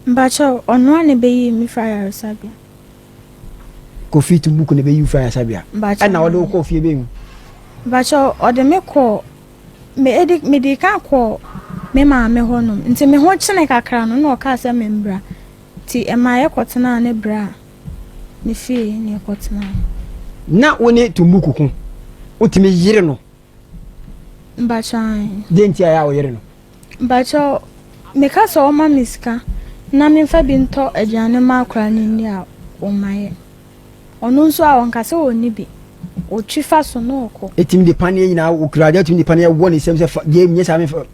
Mpakyɛw, ɔno a na ɛbɛyi me firi ayaresabea. Kofi Tumbuku na ɛbɛyi wo firi ayaresabea. Mpakyɛw. Ɛna ɔde wo kɔɔ fie bɛn mu? Mpakyɛw, ɔde me kɔɔ Me edi medii kan kɔɔ me maame hɔnom nti me ho kyene kakra no na ɔkaa sɛ membra nti ɛmaa yɛkɔtenaa ne bra ne fie na yɛkɔtenaa. Na wo ne Tumbuku ko? Wotumi yere no? Mpakyɛ ae. Deɛ nti a ɛyɛ a woyere no? Mpakyɛ meka sɛ ɔma me sika na memfa bi ntɔ aduane ma akwadaa no nni a ɔmma yɛ. Ɔno nso a ɔnka sɛ ɔnni bi, ɔtwi fa so na ɔkɔ. Ɛtumi de paneɛ nyinaa, ɔkura adeɛ ɔtumi de paneɛ wɔ ne nsam sɛ fa gye nyɛ saa mefa.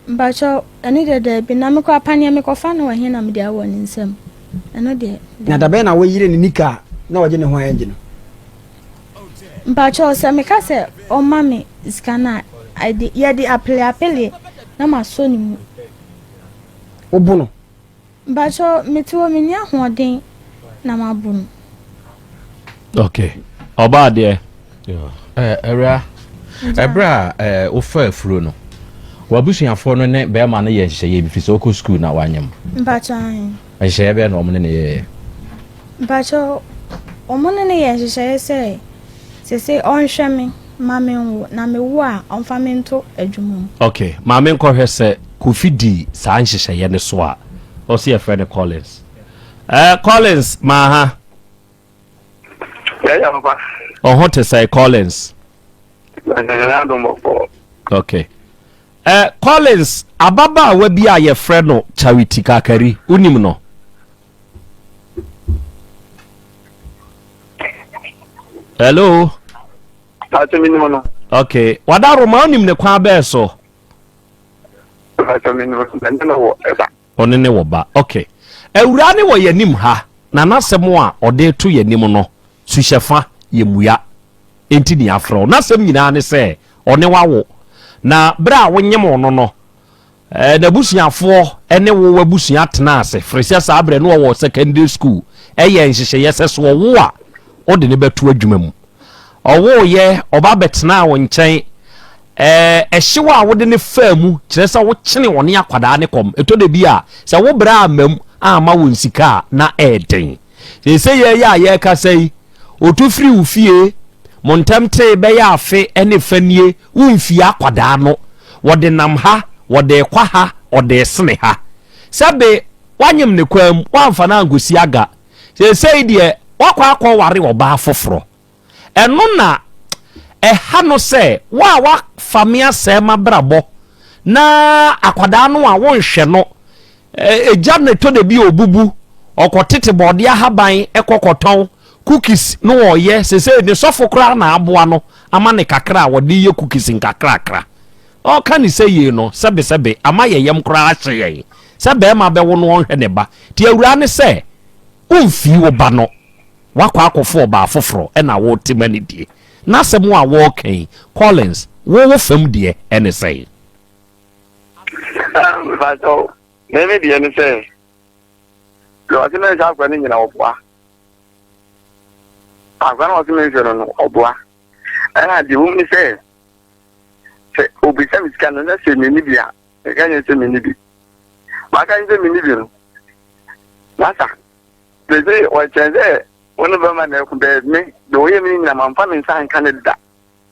Mpakyɛw, ɛno deɛ daabi, na me koraa paneɛ mekɔfa no wɔ he na mede awɔ ne nsam? Ɛno deɛ daabi. Na dabɛn na woyere ne nika a na ɔgye ne ho a ɛngye no? Mpakyɛw, sɛ meka sɛ ɔmma me sika no a, ɛde yɛde apeleapele na masɔ ne mu. Wobo no? Mpakyɛw mete hɔ menni ahoɔden na mabo no. Okay. Ɔbaa deɛ. Awura, ɛberɛ a wofa afuro no, w'abusuafoɔ no ne bɛrima no yɛ nhyehyɛeɛ bi fi sɛ wokɔ sukuu na wanyem. Mpakyɛw ahe. Nhyehyɛeɛ bɛɛ na wɔn ne no yɛeɛ? Mpakyɛw, wɔn ne no yɛ nhyehyɛeɛ sɛ sese ɔnhwɛ me ma menwo na mewo a ɔmfa me nto adwuma mu. Ok, ma menkɔhwɛ sɛ Kofi di saa nhyehyɛeɛ no so a. Ɔse yɛfrɛ no Collins. Eh, Collins, maa ha. Yɛyɛ papa. Ɔho te sɛ Collins. Okay. Eh, Collins, ababaawa bi a yɛfrɛ no Charity Kakari, wonim no? Hello? Okay. Wadaroma, wonim ne kwan bɛɛ so? Ɔne ne wɔ ba. Ok. Awuraa no wɔ yɛn anim ha, na n'asɛm a ɔde reto yɛn anim no, suhyɛfa, yɛmmua. Enti nea afrɛ wo. N'asɛm nyinaa ne sɛ ɔne wo awo. Na berɛ a wonyem no no, eh, n'abusuafoɔ ne wo w'abusua tenaa ase, firi sɛ saa berɛ no ɔwɔ secondary school, ɛyɛɛ nhyehyɛeɛ sɛ so ɔwo a, wode no bɛto adwuma mu. Ɔwooeɛ, ɔba bɛtenaa wo nkyɛn. Ɛɛ, ɛhyew a wode no faa mu, kyerɛ sɛ wokyene ɔne akwadaa no kɔm. Ɛtɔ da bi a, sɛ wo brɛ amma mu amma wo sika a, na ɛyɛ den. Seesei yɛn yi a yɛrekasa yi, ɔtu firi wo fie, mo ntam tee bɛyɛ afe ne fa nie, womfie akwadaa no. Wɔde nam ha, wɔde rekɔ ha, ɔde resene ha. Sɛbe woanyem ne kwan mu, woamfa no ankɔsi aga. Seesei deɛ, woakɔ akɔware ɔbaa foforɔ. Ɛno na ɛha no sɛ wo a woafa me asɛe m'abrabɔ na akwadaa no a wonhwɛ no, ɛgya no ɛtɔ da bi a ɔbubu, ɔkɔtete bɔɔdeɛ ahaban kɔ kɔtɔn, cookies no ɔyɛ, seesei ne sɔfo koraa na aboa no ama ne kakra a wɔde yɛ cookies nkakrakra. Ɔka ne sɛ yei no, sɛbesɛbe, ama yɛn yam koraa ahye yɛn sɛ barima bɛwo no ɔnhwɛ ne ba. Nti awuraa ne sɛ, womfii wo ba no. Woakɔ akɔfo ɔbaa foforɔ na worete ma no die. N'asɛm a wɔreka yi, Collins, wo wo fam deɛ ɛne sɛn? Mepakyɛw, me me deɛ ne sɛ, deɛ ɔse menhwɛ akora no nyina ɔboa. Akora no ɔse menhwɛ no no, ɔboa. Ɛna deɛ wɔm ne sɛ, sɛ obisa me sika no na sɛ menni bi a, meka nyɛ sɛ menni bi. Maka nyɛ sɛ menni bi no, masa. Mese ɔkyɛn sɛ wo ne bɛrima na ɛko bɛɛ me deɛ ɔyɛ me nyina mamfa me nsa anka ne da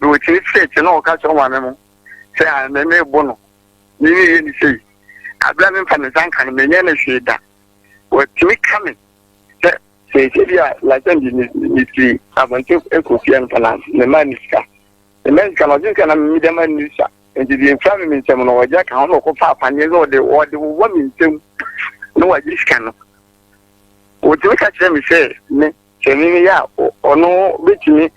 na ɔkyini kyerɛ kyerɛ na ɔka kyerɛ ɔmaame mo sɛ a me me bo no me ne yɛ ne sei abira me mfa me nsa nka no menyɛ ne hwee da wɔtumi ka me sɛ sɛ bi a lasɛn de ne firi abɔnten ɛkɔ fie mfa na me ma ne sika me ma ne sika na ɔgye sika na me de ma ne sa nti deɛ mfira me me nsam no ɔgye ka ho na ɔkɔfa apaneɛ na ɔde ɔde wowɔ me nsam na wagye sika no Wɔtumi ka kyerɛ me sɛ me, sɛ me meyɛ a, ɔno bɛtumi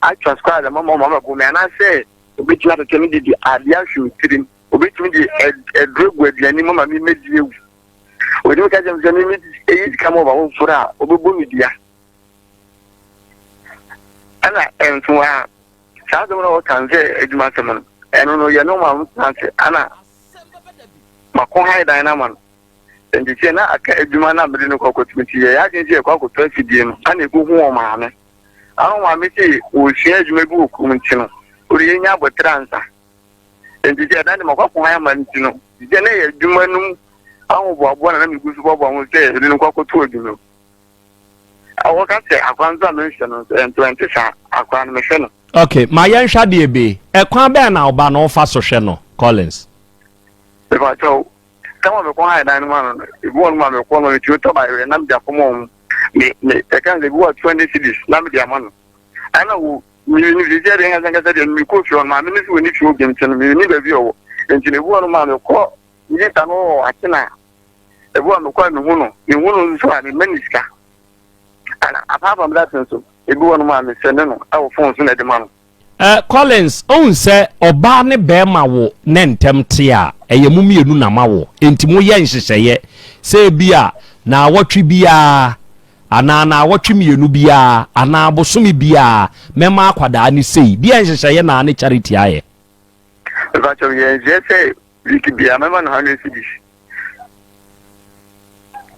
atwa squad ama ma ɔma mɛbo me anaasɛ ɔbɛtumi atete me de de adeɛ ahwe me tirim, ɔbɛtumi de aduro agu aduane mu ama me mɛdi awu. Wɔtumi ka kyerɛ me sɛ me ɛyi sika ma ɔba foforɔ a ɔbɛbɔ me dua. Ɛna ɛnso a saa asɛm no wɔka no sɛ adwuma asɛm no, ɛno no yɛ no ma motena ase ana mako han dan no ama no. Enti sɛ na aka adwuma no a mede no kɔ akɔto nti, yɛyɛ adwene sɛ yɛkɔ akɔtɔ afidie no, ana ɛkɔhu wɔn maame. Ana wɔn maame se wɔresua adwuma bi wɔ kurom nti no, wode yɛnya abɔterɛ ansa. Enti sɛ ɛda de makɔ akɔhan ama no nti no, sɛ na ɛyɛ adwuma no mu ahoboaboa na na megu so boaboa ho sɛ yɛde no kɔ akɔto adwuma mu. Wɔka sɛ akora nso a menhwɛ no nso, ɛnto ɛnte saa, akora no mehwɛ no. Ok, ma yɛnhwɛ adeɛ bi. Ɛkwan bɛn na ɔba no wofa so hwɛ no, Collins? Mepakyɛw, Tam a mekɔ han dan no mu ano no, ebi wɔ no ma mekɔ no metumi tɔ bayerɛ na mede akɔma wɔn. Me me ɛka sɛ ebi wɔ 20 cedis na mede ama no. Ɛna wo me ne sisi ɛdeɛ nkasa nkasa deɛ mekɔ fie hɔ no maame no sɛ wɔni fie hɔ biom nti no menni baabi ɔwɔ. Nti no ebi wɔ no ma mekɔ meyɛ no wɔ Atena. Ebi wɔ mekɔ a mehu no mehu no nso a mema ne sika. Ɛna apart from that nso ebi wɔ no ma mesɛne no ɛwɔ phone so na ɛde ma no. Eh, Collins, ohu sɛ ɔbaa ne bɛɛma wo ne ntɛm te a, ɛyɛ mo mmienu na moawo, enti moyɛ nhyehyɛeɛ sɛ ebia naawɔtwe biara, anaa naawɔtwe mmienu biara, anaa bosome biara, mɛma akwadaa no sei. Deɛ nhyehyɛeɛ na ne Charity ayɛ? Mepakyɛw, yɛ nhyehyɛeɛ sɛ week biara mɛma no hundred cedis.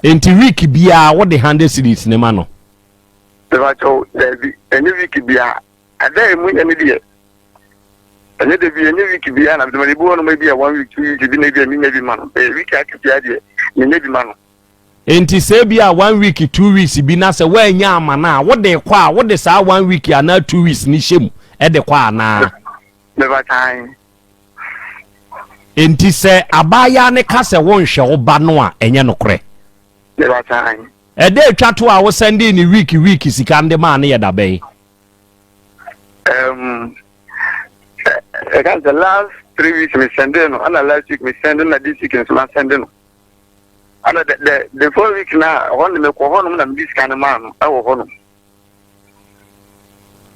Enti week biara wode hundred cedis no ma no? Mepakyɛw, daabi, ɛnyɛ week biara. Ada a emu yɛ no deɛ, ɛnyɛ da bi, ɛnyɛ week biara na mede ma no. Ebi wɔ nom ebi a one week, two weeks bi na ebi a menya bi ma no. Ɛyɛ week aka biara deɛ, menya bi ma no. Enti sɛ ebi a one week, 2 weeks bi na sɛ woannya ama no a, wode kɔ a, wode saa one week anaa 2 weeks no hyɛ mu de kɔ anaa? Mepa kyɛw. Enti sɛ abaayaa no ka sɛ wonhwɛ wo ba no a, ɛnyɛ nokorɛ? Mepa kyɛw. Ɛda etwa to a wo sɛndee ne week week sika no de maa no yɛ da bɛn? Um, ɛka sɛ last 3 weeks me sɛndee no, ɛna last week me sɛnde na this week nso ma sɛnde no. Ɛna the 4 week na ɛhɔ no mekɔ hɔ nom na mede sika no maa no ɛwɔ hɔ nom.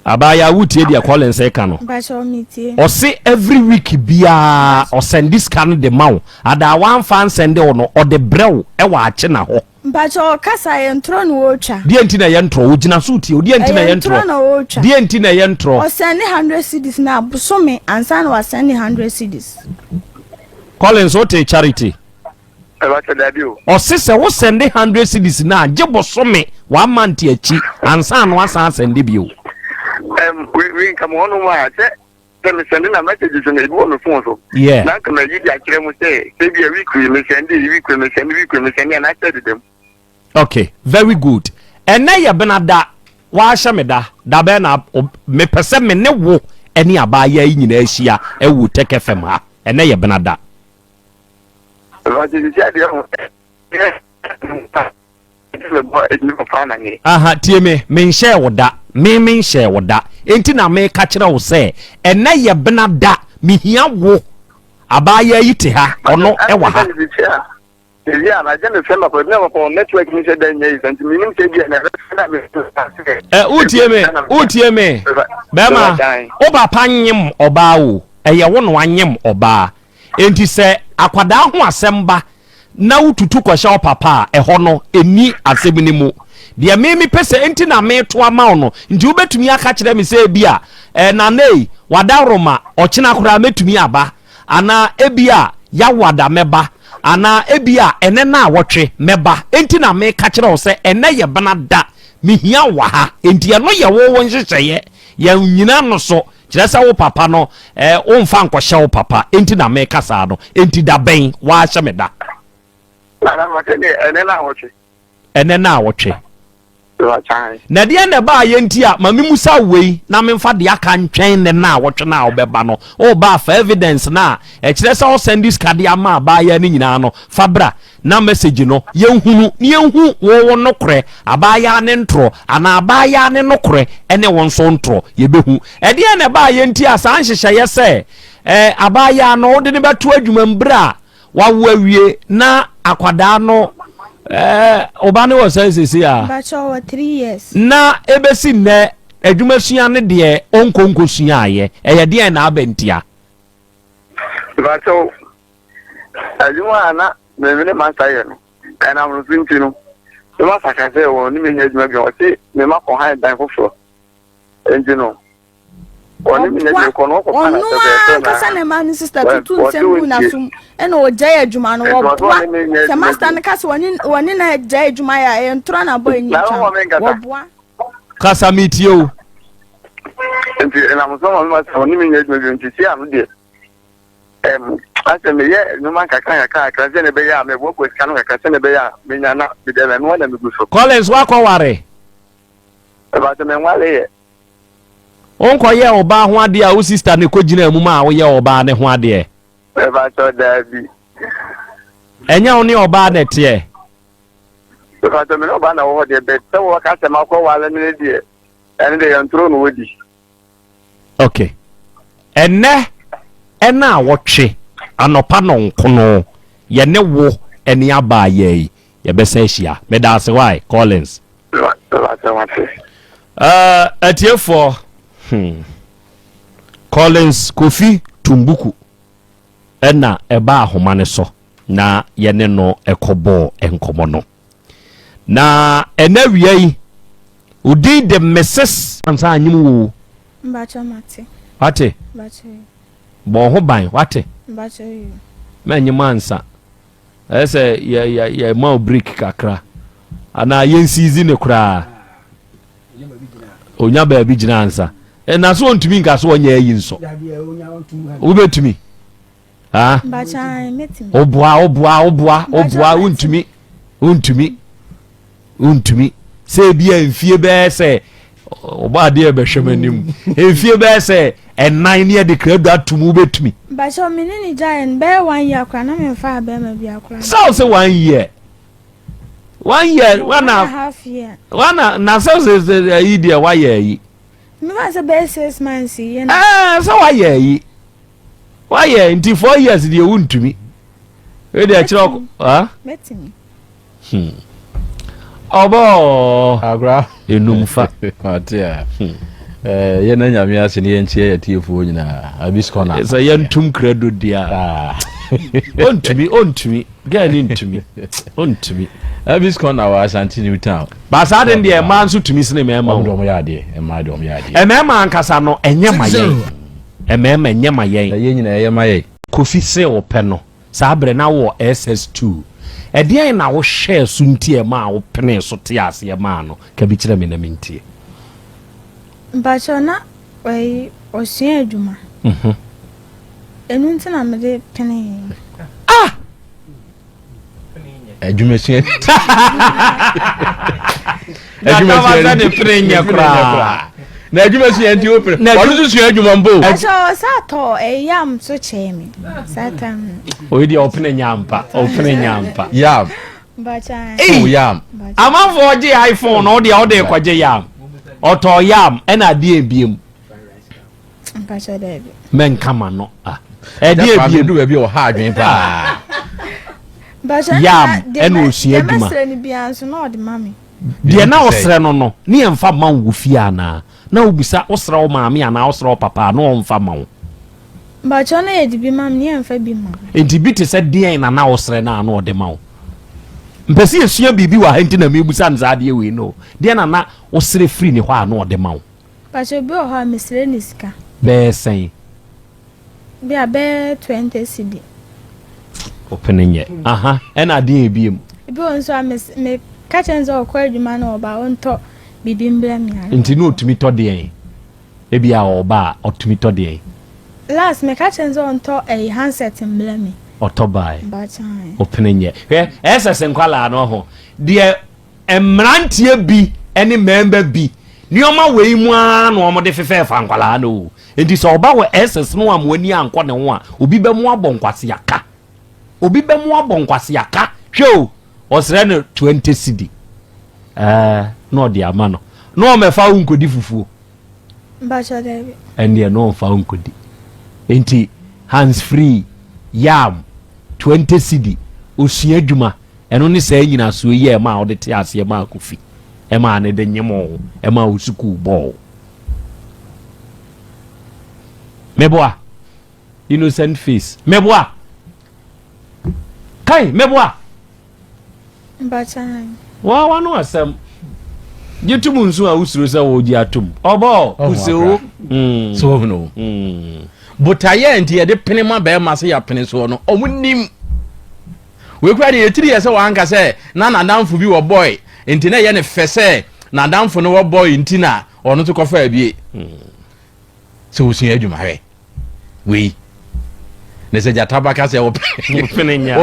Abaayewa wotie deɛ Collins reka no? Ɔse every week biara ɔsɛnde sika no de ma wo, adaa wamfa ansɛnde wo no ɔde brɛ wo ɛwɔ akye na hɔ. Mpakyɛ ɔkasa ɛyɛ ntorɔ na ɔretwa. Deɛ nti na ɛyɛ ntorɔ? Ogyina so tie o. Deɛ nti na ɛyɛ ntorɔ? Ɛyɛ ntorɔ na ɔretwa. Deɛ nti na ɛyɛ ntorɔ? Ɔsɛnde 100 cedis na bosome ansa na wasɛnde 100 cedis. Collins wote Charity? Ɛbɛkyɛ dabi o. Ɔse sɛ wo sɛnde 100 cedis no a gye bosome one month akyi ansa na wasan asɛnde bio. Ɛm we we nka mo hɔnom a sɛ sɛ me sɛnde na messages no ebi wɔ me phone so. Yeah. Na nka ma yi de akyerɛ mo sɛ sɛ bi a week yi me sɛnde week yi me sɛnde week yi me sɛnde a na akyɛ dedam. Okay, very good. Ɛnɛ yɛ bena da wahyɛ me da da bɛn na mepɛ sɛ me ne wo ɛne abaayaa yi nyinaa ahyia ɛwɔ Tech FM ha. Ɛnɛ yɛ bena da. Aha, tie me, menhyɛɛ wo da, me menhyɛɛ wo da, enti na meka kyerɛ wo sɛ, ɛnɛ yɛ bena da, mehia wo. Abaayaa yi te ha, ɔno ɛwɔ ha. Ɛ, wotie me, wotie me, bɛrima, wo papa nyem ɔbaa o, ɛyɛ wo na wanyem ɔbaa. Enti sɛ akwadaa ho asɛm ba na wotutu kɔhyɛ wo papa a, ɛhɔ no, ɛnni asɛm no mu. Deɛ me mepɛ sɛ enti na mereto ama wo no, nti wobɛtumi aka kyerɛ me sɛ ebia, eh, Nana ei, wadaworoma, ɔkyena koraa mɛtumi aba, anaa ebia Yawada mɛba, anaa ebia ɛnɛ naawɔtwe mɛba. Enti na meka kyerɛ wo sɛ ɛnɛ yɛ bena da, mehia wo wɔ ha. Enti ɛno yɛ wo wo nhyehyɛeɛ, yɛnnyina no so. Kyerɛ sɛ wo papa no eh, womfa nkɔhyɛ wo papa enti na meka saa no. Enti da bɛn? Woahyɛ me da. Nana mate deɛ ɛnɛ naawɔtwe. Ɛnɛ naawɔtwe. Na ɛdeɛn na ɛbaayɛ nti a ma memusa wo wei na memfa deɛ aka ntwɛn nnɛ naawɔtwe no a wobɛba no. Woba a fa evidence no a ɛkyerɛ sɛ wosɛnde sika de ama abaayewa no nyinaa no fa bra. Na message no yɛnhunu na yɛnhu wo wo nokorɛ, abaayaa ne ntorɔ, anaa abaayaa ne nokorɛ ne wo nso ntorɔ, yɛbɛhu. Ɛdeɛn na ɛbaeɛ nti a saa nhyehyɛeɛ sɛ eh, abaayaa no wode no bɛto adwuma mu berɛ a wawo awie na akwadaa no eh, ɔba no wɔ sɛn sese a? Mpakyɛ ɔwɔ 3 years. Na ɛbɛsi nnɛ adwuma sua no deɛ ɔnkɔ nkɔsuaeɛ, ɛyɛ deɛn na aba ntia? Mpakyɛw, adwuma a na me ne masta yɛ no, ɛnam no so nti no, me masta ka sɛ wɔn ne me nyɛ adwuma bio. Ɔse me ma kɔ han dan foforɔ. Nti no, wɔne me nyɛ adwuma kɔ no wɔkɔ pa na sɛ bɛɛfɛ na. Ɔno ankasa na ɛma ne sista tutu nsɛm gu n'asom ɛna ɔgyae adwuma no wɔboa. Sɛ masta no ka sɛ wɔne wɔne na gyae adwuma yɛ a ɛyɛ ntorɔ na abɔ ani twa wɔboa. Kasa metie o. Nti ɛnam so ma me masta wɔne me nyɛ adwuma bio nti si ano deɛ. Ɛm, asɛ meyɛ nnwuma nkakra nkakra kakra sɛnea ɛbɛyɛ a mɛboaboa sika no kakra sɛnea ɛbɛyɛ a menya na mede ɛno ara na megu so. Collins woakɔware? Ɛba sɛ menware yɛ. Wonkɔyɛɛ ɔbaa ho adeɛ a wo sista na ɛkɔgyinaa mu maa woyɛɛ ɔbaa no ho adeɛ? Mepakyɛw, daabi. Ɛnyɛ wo ne ɔbaa na ɛteɛ? Mepakyɛw, me ne ɔbaa na ɛwɔ hɔ deɛ, but sɛ wɔka sɛ makɔware no deɛ, ɛno deɛ yɛntoro na wɔdi. Ok. Ɛnnɛ ɛna awɔtwe anɔpa nɔnkono yɛne wo ɛne abaayaa yi yɛbɛsan ahyia. Medaase wai Collins. Uh, atiefoɔ hmm. Collins Kofi Tumbuku ɛna ɛba ahoma no so na yɛne no ɛkɔbɔɔ nkɔmmɔ no. Na ɛnɛ awia yi, wo din de Mrs. Ansa anyim wo o. Mbakyɛ mate. Wate? Mbakyɛ yi. Bɔ ho ban, wate? Mbakyɛ yi. Mɛnyim ansa. Ɛyɛ sɛ yɛ yɛ yɛ ma wo break kakra. Anaa yɛn sizi ne koraa. Onya baabi gyina ansa. Ɛna so ontumi nka so ɔnyɛ ayi nso. Wobɛtumi. Ah. Woboa woboa woboa woboa wontumi wontumi wontumi sɛ ebi a mfie bɛyɛ sɛ ɔbɔ adeɛ bɛhwɛ m anim mfie bɛyɛ sɛ ɛnan ne yɛde krado atom wobɛtumi. Bakyɛ me ne ne gyaeɛ no bɛyɛ one year koraa na memfaa bɛrima bi akora. Sɛ wo sɛ one year. One year, one and a half year. One na sɛ sɛ sɛ ayi deɛ wayɛ ayi. Mema sɛ bɛyɛ 6 months yi. Ɛɛ sɛ wayɛ ayi. Wayɛ nti 4 years deɛ wuntumi. Wei deɛ kyerɛ ɔkɔ. Ah? Mɛtumi. Ɔbɔ. Agora. Enum fa. Ate a. Eh, yɛn na Nyame ase ne yɛnkyia yɛ tiefoɔ nyinaa. Abis corner. Sɛ yɛntum credo deɛ a. Ɔntumi, ɔntumi. Girl ni ntumi. Ɔntumi. Abis corner wɔ Asante New Town. Baasa de deɛ mmaa nso tumi sene mmarima o. Wɔn de wɔn yɛ adeɛ. Mmaa de wɔn yɛ adeɛ. Mmarima ankasa no ɛnyɛ ma yɛn. Mmarima ɛnyɛ ma yɛn. Ɛyɛ nyinaa ɛyɛ ma yɛn. Kofi se ɔpɛ no. Saa berɛ na wowɔ SS2. Ɛdeɛn na wohwɛɛ so nti a ɛmaa wopenee so tee aseɛ maa no? Ka bi kyerɛ me na mentie. Mpakyɛw na ɔyi ɔsua adwuma. Ɛnu nti na mede penee. Ah! Adwuma sua. Adwuma sua nti. Ne pene nyɛ koraa. Na adwuma sua nti o pene. Ɔno nso sua adwuma mpo. Ɛsɛ ɔsa tɔ ɛyam so kyɛɛ mi saa time no. Oyi deɛ ɔpene nya ampa ɔpene nya ampa. Yam. Ei yam. Amanfoɔ gye iPhone na ɔdeɛ ɔde kɔgye yam. Ɔtɔ yam ɛna adeɛ ebiem. Mɛnka ma no ah. Ɛdeɛ ebiem. Du baabi a ɔha adwene paa. Yam ɛna osua adwuma. Deɛ na ɔsrɛ no no ne yɛn fa ma wo fie anaa na wobisa wosrɛ wo maame anaa wosrɛ wo papa na ɔnfa ma wo. Mpakyɛw na yɛde bi ma me ne yɛnfa bi ma me. Nti bi te sɛ deɛn na na wosrɛ no a na ɔde ma wo? Mpɛ sɛ yɛsua biribi wɔ ha nti na mebusa no saa adeɛ wei no. Deɛn na na wosrɛ firi ne hɔ a na ɔde ma wo? Mpakyɛw bi wɔ hɔ a mesrɛ no sika. Bɛyɛ sɛn? Bi a bɛyɛ 20 cedi. Wopene nyɛ. Aha, ɛna adeɛ ebiem. Ebi wɔ nso a me me ka kyerɛ no sɛ ɔkɔ adwuma na ɔba ɔntɔ biribi mbrɛ me a. Nti na ɔtumi tɔ deɛn? Ebi a ɔba a ɔtumi tɔ deɛn? Last meka kyerɛ no sɛ ɔntɔ ɛyi handset mbrɛ me. Ɔtɔ bae. Ɔpene nyɛ. Hwɛ SS nkwalaa no ho deɛ mmeranteɛ bi ne mmarima bi nneɛma wei mu ara na wɔde fefɛɛfa nkwalaa no o. Nti sɛ ɔba wɔ SS no a mo ani ankɔ ne ho a obi bɛ mo abɔ nkwaseaka. Obi bɛ mo abɔ nkwaseaka. Hwɛ o ɔsrɛ no 20 cedi. Ɛɛ na ɔde ama no. Na ɔmɛfa wo nkɔdi fufuo. Mpakyɛ daabi. Ɛndeɛ na ɔmfa wo nkɔdi. Nti hands free, yam, 20 cedi, osua adwuma, ɛno ne saa nyinasoɔ yi a ɛmaa wode te aseɛ maa Kofi, ɛmaa ne de nyem wo, ɛmaa wo sukuu bɔɔ wo. Meboa? Innocent face. Meboa? Kai, meboa? Waa wano asɛm. Gye tom nso a wosuro sɛ wɔgye atom. Ɔbɔ kuseo. Mm. So wɔhunu. Mm. Botaeɛ nti yɛde pene ma bɛrima sɛ yɛapene soɔ no, ɔmo nim. Wei koraa deɛ yɛtiri yɛ sɛ wanka sɛ na n'adamfo bi wɔ bɔe nti na ɛyɛ ne fɛ sɛ n'adamfo no wɔ bɔe nti na ɔno nso kɔfa abie. Mm. Sɛ wosua adwuma hwɛ. wei ne sɛ gyata ba ka sɛ wopene nya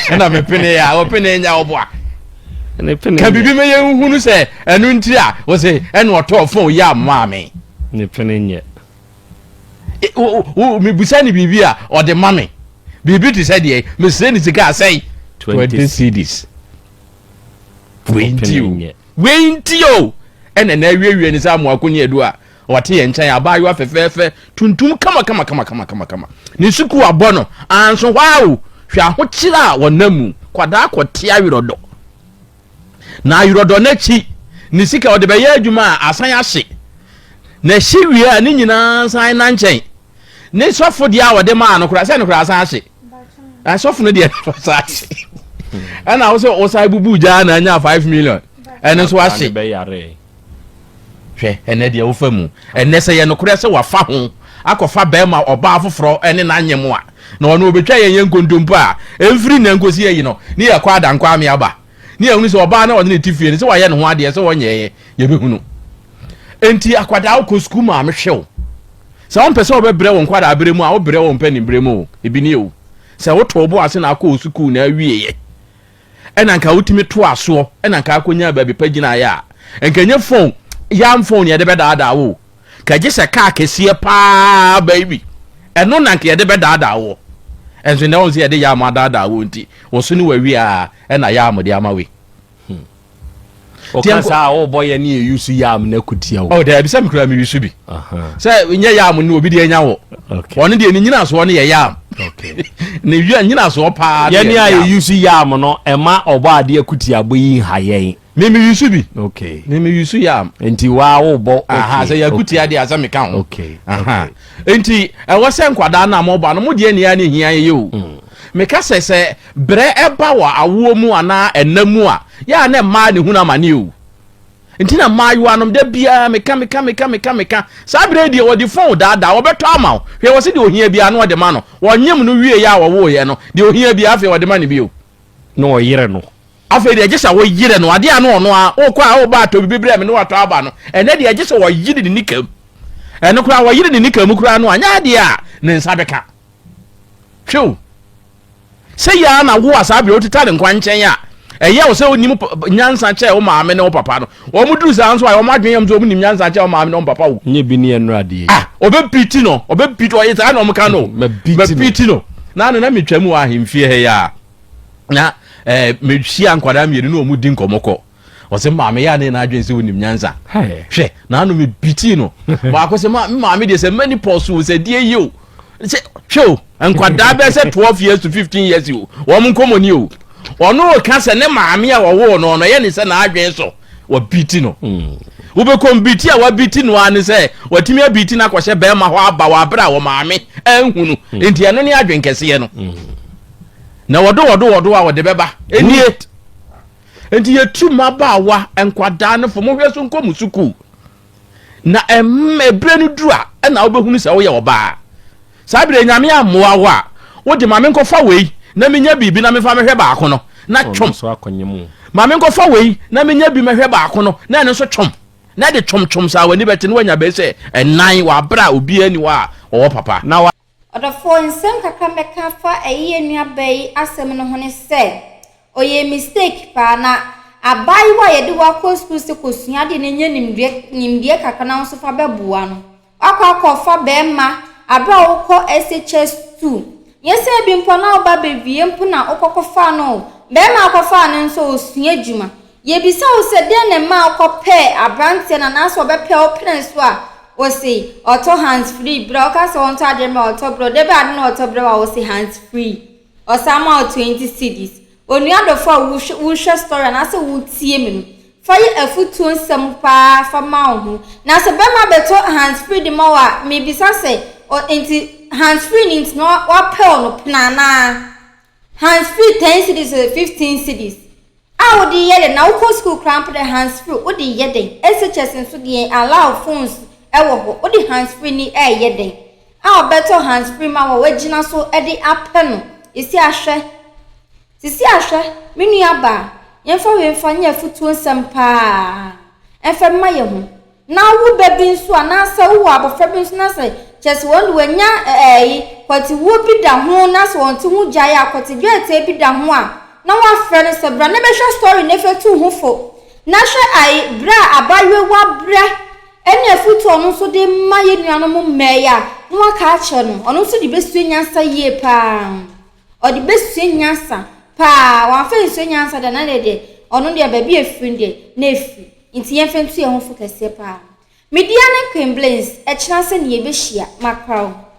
ɛna mepene ya wopene nya woboa ka biribi ma yɛnhunu sɛ ɛno nti a wo se ɛne ɔtɔɔ fon yɛ amaa me ne pene nyɛ mebusa ne biribi a ɔde ma me biribi te sɛ deɛ mesrɛ ne sika asɛe 20 cedis wei nti o wei nti o ɛna na awiewie ne sɛ amoako ne adu a Ɔte yɛn nkyɛn, abaayewa fɛfɛɛfɛ, tuntum kama kama kama kama kama kama. Ne sukuu abɔ no, anso hɔ ara o, hwɛ ahokyere a ɔnam mu, kwadaa kɔte awerɛdɔ. Na awerɛdɔ no akyi, ne sika ɔde bɛyɛ adwuma a asan ahye. Na ɛhye wie a, ne nyinaa san na nkyɛn. Ne sɔfo deɛ a ɔde maa no koraa, sɛ no koraa asan ahye. Na sɔfo no deɛ no asan ahye. Ɛna wo sɛ wosan bubu gyaa na anya 5 million. Ɛno nso ahye. Hwɛ, ɛnnɛ deɛ wofa mu. Ɛnnɛ sɛ yɛ nokorɛ sɛ wafa ho akɔfa bɛrima ɔbaa foforɔ ne no anyem a, na ɔno ɔbɛtwa yɛn yɛn nkontompo a, ɛmfiri nnɛ nkɔsi ayi no, ne yɛkɔ adankwa ame aba, ne yɛhunu sɛ ɔbaa no a ɔne no te fie no, sɛ wayɛ ne ho adeɛ, sɛ ɔnyɛeɛ, yɛbɛhunu. Enti akwadaa wokɔ sukuu maame hwɛ wo. Sɛ wompɛ sɛ wobɛbrɛ wo nkwadaa berɛ mu a, wobrɛ wo mpanin berɛ mu o, ebi nie o. Sɛ wotoo wo bo ase na akɔ wo sukuu na awieɛ, ɛna nka wotumi toa soɔ ɛna nka akɔnya baabi pa gyinaeɛ a, nka ɛnyɛ phone, yam phone yɛde bɛdaadaa wo o. Ka gye sɛ kaa kɛseɛ paa bɛyi bi, ɛno na nka yɛde bɛdaadaa woɔ. Ɛnso nnɛ wɔn sɛ yɛde yam adaadaa wo nti, wo so ne wawie a ɛna yam de ama wei. Ɔka saa a wobɔ yɛ ne yɛ yusu yam na kutia o. Oh daabi sɛ mekura me yusu bi. Sɛ nyɛ yam no obi deɛ nya wɔ. Ɔno deɛ ne nyinasoɔ no yɛ yam. Ne wia nyinasoɔ paa no yɛ yam. Yɛne a yɛ yusu yam no ɛma ɔbɔ adeɛ kutia bɔ yi nha yɛn. Me me yusu bi. Okay. Me me yusu yam. Nti waa wobɔ. Okay. Aha sɛ yɛ kutia deɛ asɛ meka ho. Okay. Aha. Nti ɛwɔ sɛ nkwadaa no a mobɔ no mo deɛ nea ne hia yɛ o. Mm. Meka sɛ sɛ brɛ ɛba wɔ awoɔ mu anaa ɛna mu a yɛ a na mmaa ne hunu amane o. Nti na mmaayewa nom da biara meka meka meka meka meka saa berɛ deɛ wɔde fon daadaa wɔbɛtɔ ama wo hwɛ wɔ sɛ deɛ ohia biara no wɔde ma no wɔnyem no wie yɛ a wɔwoeɛ no deɛ ohia biara afei wɔde ma no bio na ɔyere no Afei deɛ gye sɛ woyere no, adeɛ a na ɔno ara, wokɔ a woba atɔ biribi brɛ me na watɔ aba no, ɛnnɛ deɛ gye sɛ wɔyere ne nika mu. Ɛno koraa wɔyere ne nika mu koraa no a, nyɛ adeɛ a ne nsa bɛka. Hwɛ o, sɛ yɛ ara na wo a saa berɛ woteta ne nkwa nkyɛn a, ɛyɛ wo sɛ wonim nyansa kyɛɛ wo maame ne wo papa no. Wɔn duru saa nso a, wɔn adwene yam sɛ wɔn nim nyansa kyɛɛ wo maame ne wɔn papa o. Nyɛ bi ne ɛnora adeɛ yi. Ah, ɔbɛpiti no, ɔbɛpiti, ɔyɛ saa na wɔn ka no. Mapiti no. Na ano na metwa mu wɔ ahemfie ha yi a. na eh, mehyia nkwadaa mmienu na wɔn di nkɔmɔ kɔ ɔsɛ maame yɛ ane n'adwene sɛ onim nyansa hwɛ n'ano mi bitii no baako sɛ ma maame deɛ sɛ mɛni pɔs o sɛ deɛ yi o sɛ hwɛ o nkwadaa bɛyɛ sɛ 12 years to 15 years o wɔn nkɔmɔ ni o ɔno ka sɛ ne maame a wɔwoo no ɔno ɛyɛ ne sɛ n'adwene so wɔbiti no hmm. wobɛkɔm biti a wabiti no ara ne sɛ watumi abiti no akɔhyɛ bɛrima hɔ aba wɔ abere a wɔ maame anhu no hmm. nti ɛno ne adwen kɛseɛ no hmm. Na wɔdo wɔdo wɔdo a wɔde bɛba. Enie. Nti yɛtu mmabaawa, nkwadaa no fo, mohwɛ so nkɔ mo sukuu. Na ɛm ɛberɛ no duru a, ɛna wobɛhunu sɛ woyɛ ɔbaa. Saa berɛ Nyame ammoa wo a, wode ma menkɔfa wei na menya biribi na memfa mɛhwɛ baako no, na twom. Ma menkɔfa wei na menya bi mɛhwɛ baako no, na ɛno nso twom. Na ɛde twomtwom saa w'ani bɛte na woanya bɛyɛ sɛ ɛnan wɔ aberɛ a obiara nni hɔ a ɔwɔ papa. Na Ɔdɔfoɔ, nsɛm kakra mɛka afa ɛyi yɛn nua baa yi asɛm no ho ne sɛ, ɔyɛɛ mistake paa na abaayewa a yɛde wo akɔ sukuu sɛ kɔsua adeɛ na nya nimdeɛ nimdeɛ kakra na wo nso fa bɛboa no, woakɔ akɔfa bɛɛma aberɛ a wokɔ SHS 2, nyɛ sɛ ebi mpo a na woba bɛwie mpo na wokɔkɔfaa no o, bɛɛma a wokɔfaa no nso ɔsua adwuma. Yɛbisa wo sɛ dɛn na ɛmaa wokɔpɛɛ aberanteɛ no anaasɛ ɔbɛpɛɛ wo pene so a, wose ɔtɔ hands free berɛ a woka sɛ ɔntɔ adeɛ mmerɛ a ɔtɔ berɛ wo, da bɛn ade na ɔtɔ berɛ wo a wose hands free, ɔsan ma wo 20 cedis. Onua dɔfo a wohwɛ story anaasɛ wotie me no, fa yɛ afutuo nsɛm paa fa ma wo ho. Na sɛ bɛrima bɛtɔ hands free de ma wo a, mebisa sɛ, nti hands free no nti na wapɛw no pene anaa? Hands free 10 cedis o 15 cedis a wode yɛ dɛn na wokɔ school koraa mpo dɛ hands free wode yɛ dɛn SHS nso deɛ yɛn allow phones wɔ hɔ wode hands free ni ɛɛyɛ dɛn a ɔbɛtɔ hands free ma wɔ wagyina so de apɛ no sisi ahwɛ sisi ahwɛ me nua baa yɛmfa wei mfa nyɛ afutuo nsɛm paa ɛmfa mma yɛ ho Na wo ba bi nso anaasɛ wowɔ abɔfra bi nso na sɛ kyerɛ sɛ wɔn de wɔanya ɛɛyi kwatiwuo bi da ho na sɛ wɔn ti ho gyae a kwati dwɛɛtɛɛ bi da ho a na wafrɛ no sɛ bra na bɛhwɛ story na efe tu ho fo na hwɛ ayi brɛ a abayewa wabrɛ ɛne afutuo a ɔno nso de ma yɛn nuanom mmaa yi a na waka akyerɛ no ɔno nso de bɛsua nyansa yie paa ɔde bɛsua nyansa paa wamfa nsua nyansa deɛ na deɛ deɛ ɔno deɛ baabi efiri deɛ na efiri. Nti yɛmfa ntu yɛn ho fo kɛseɛ paa. Me dea ne Queen Blings, ɛkyena sɛ ne yɛbɛhyia, makra wo.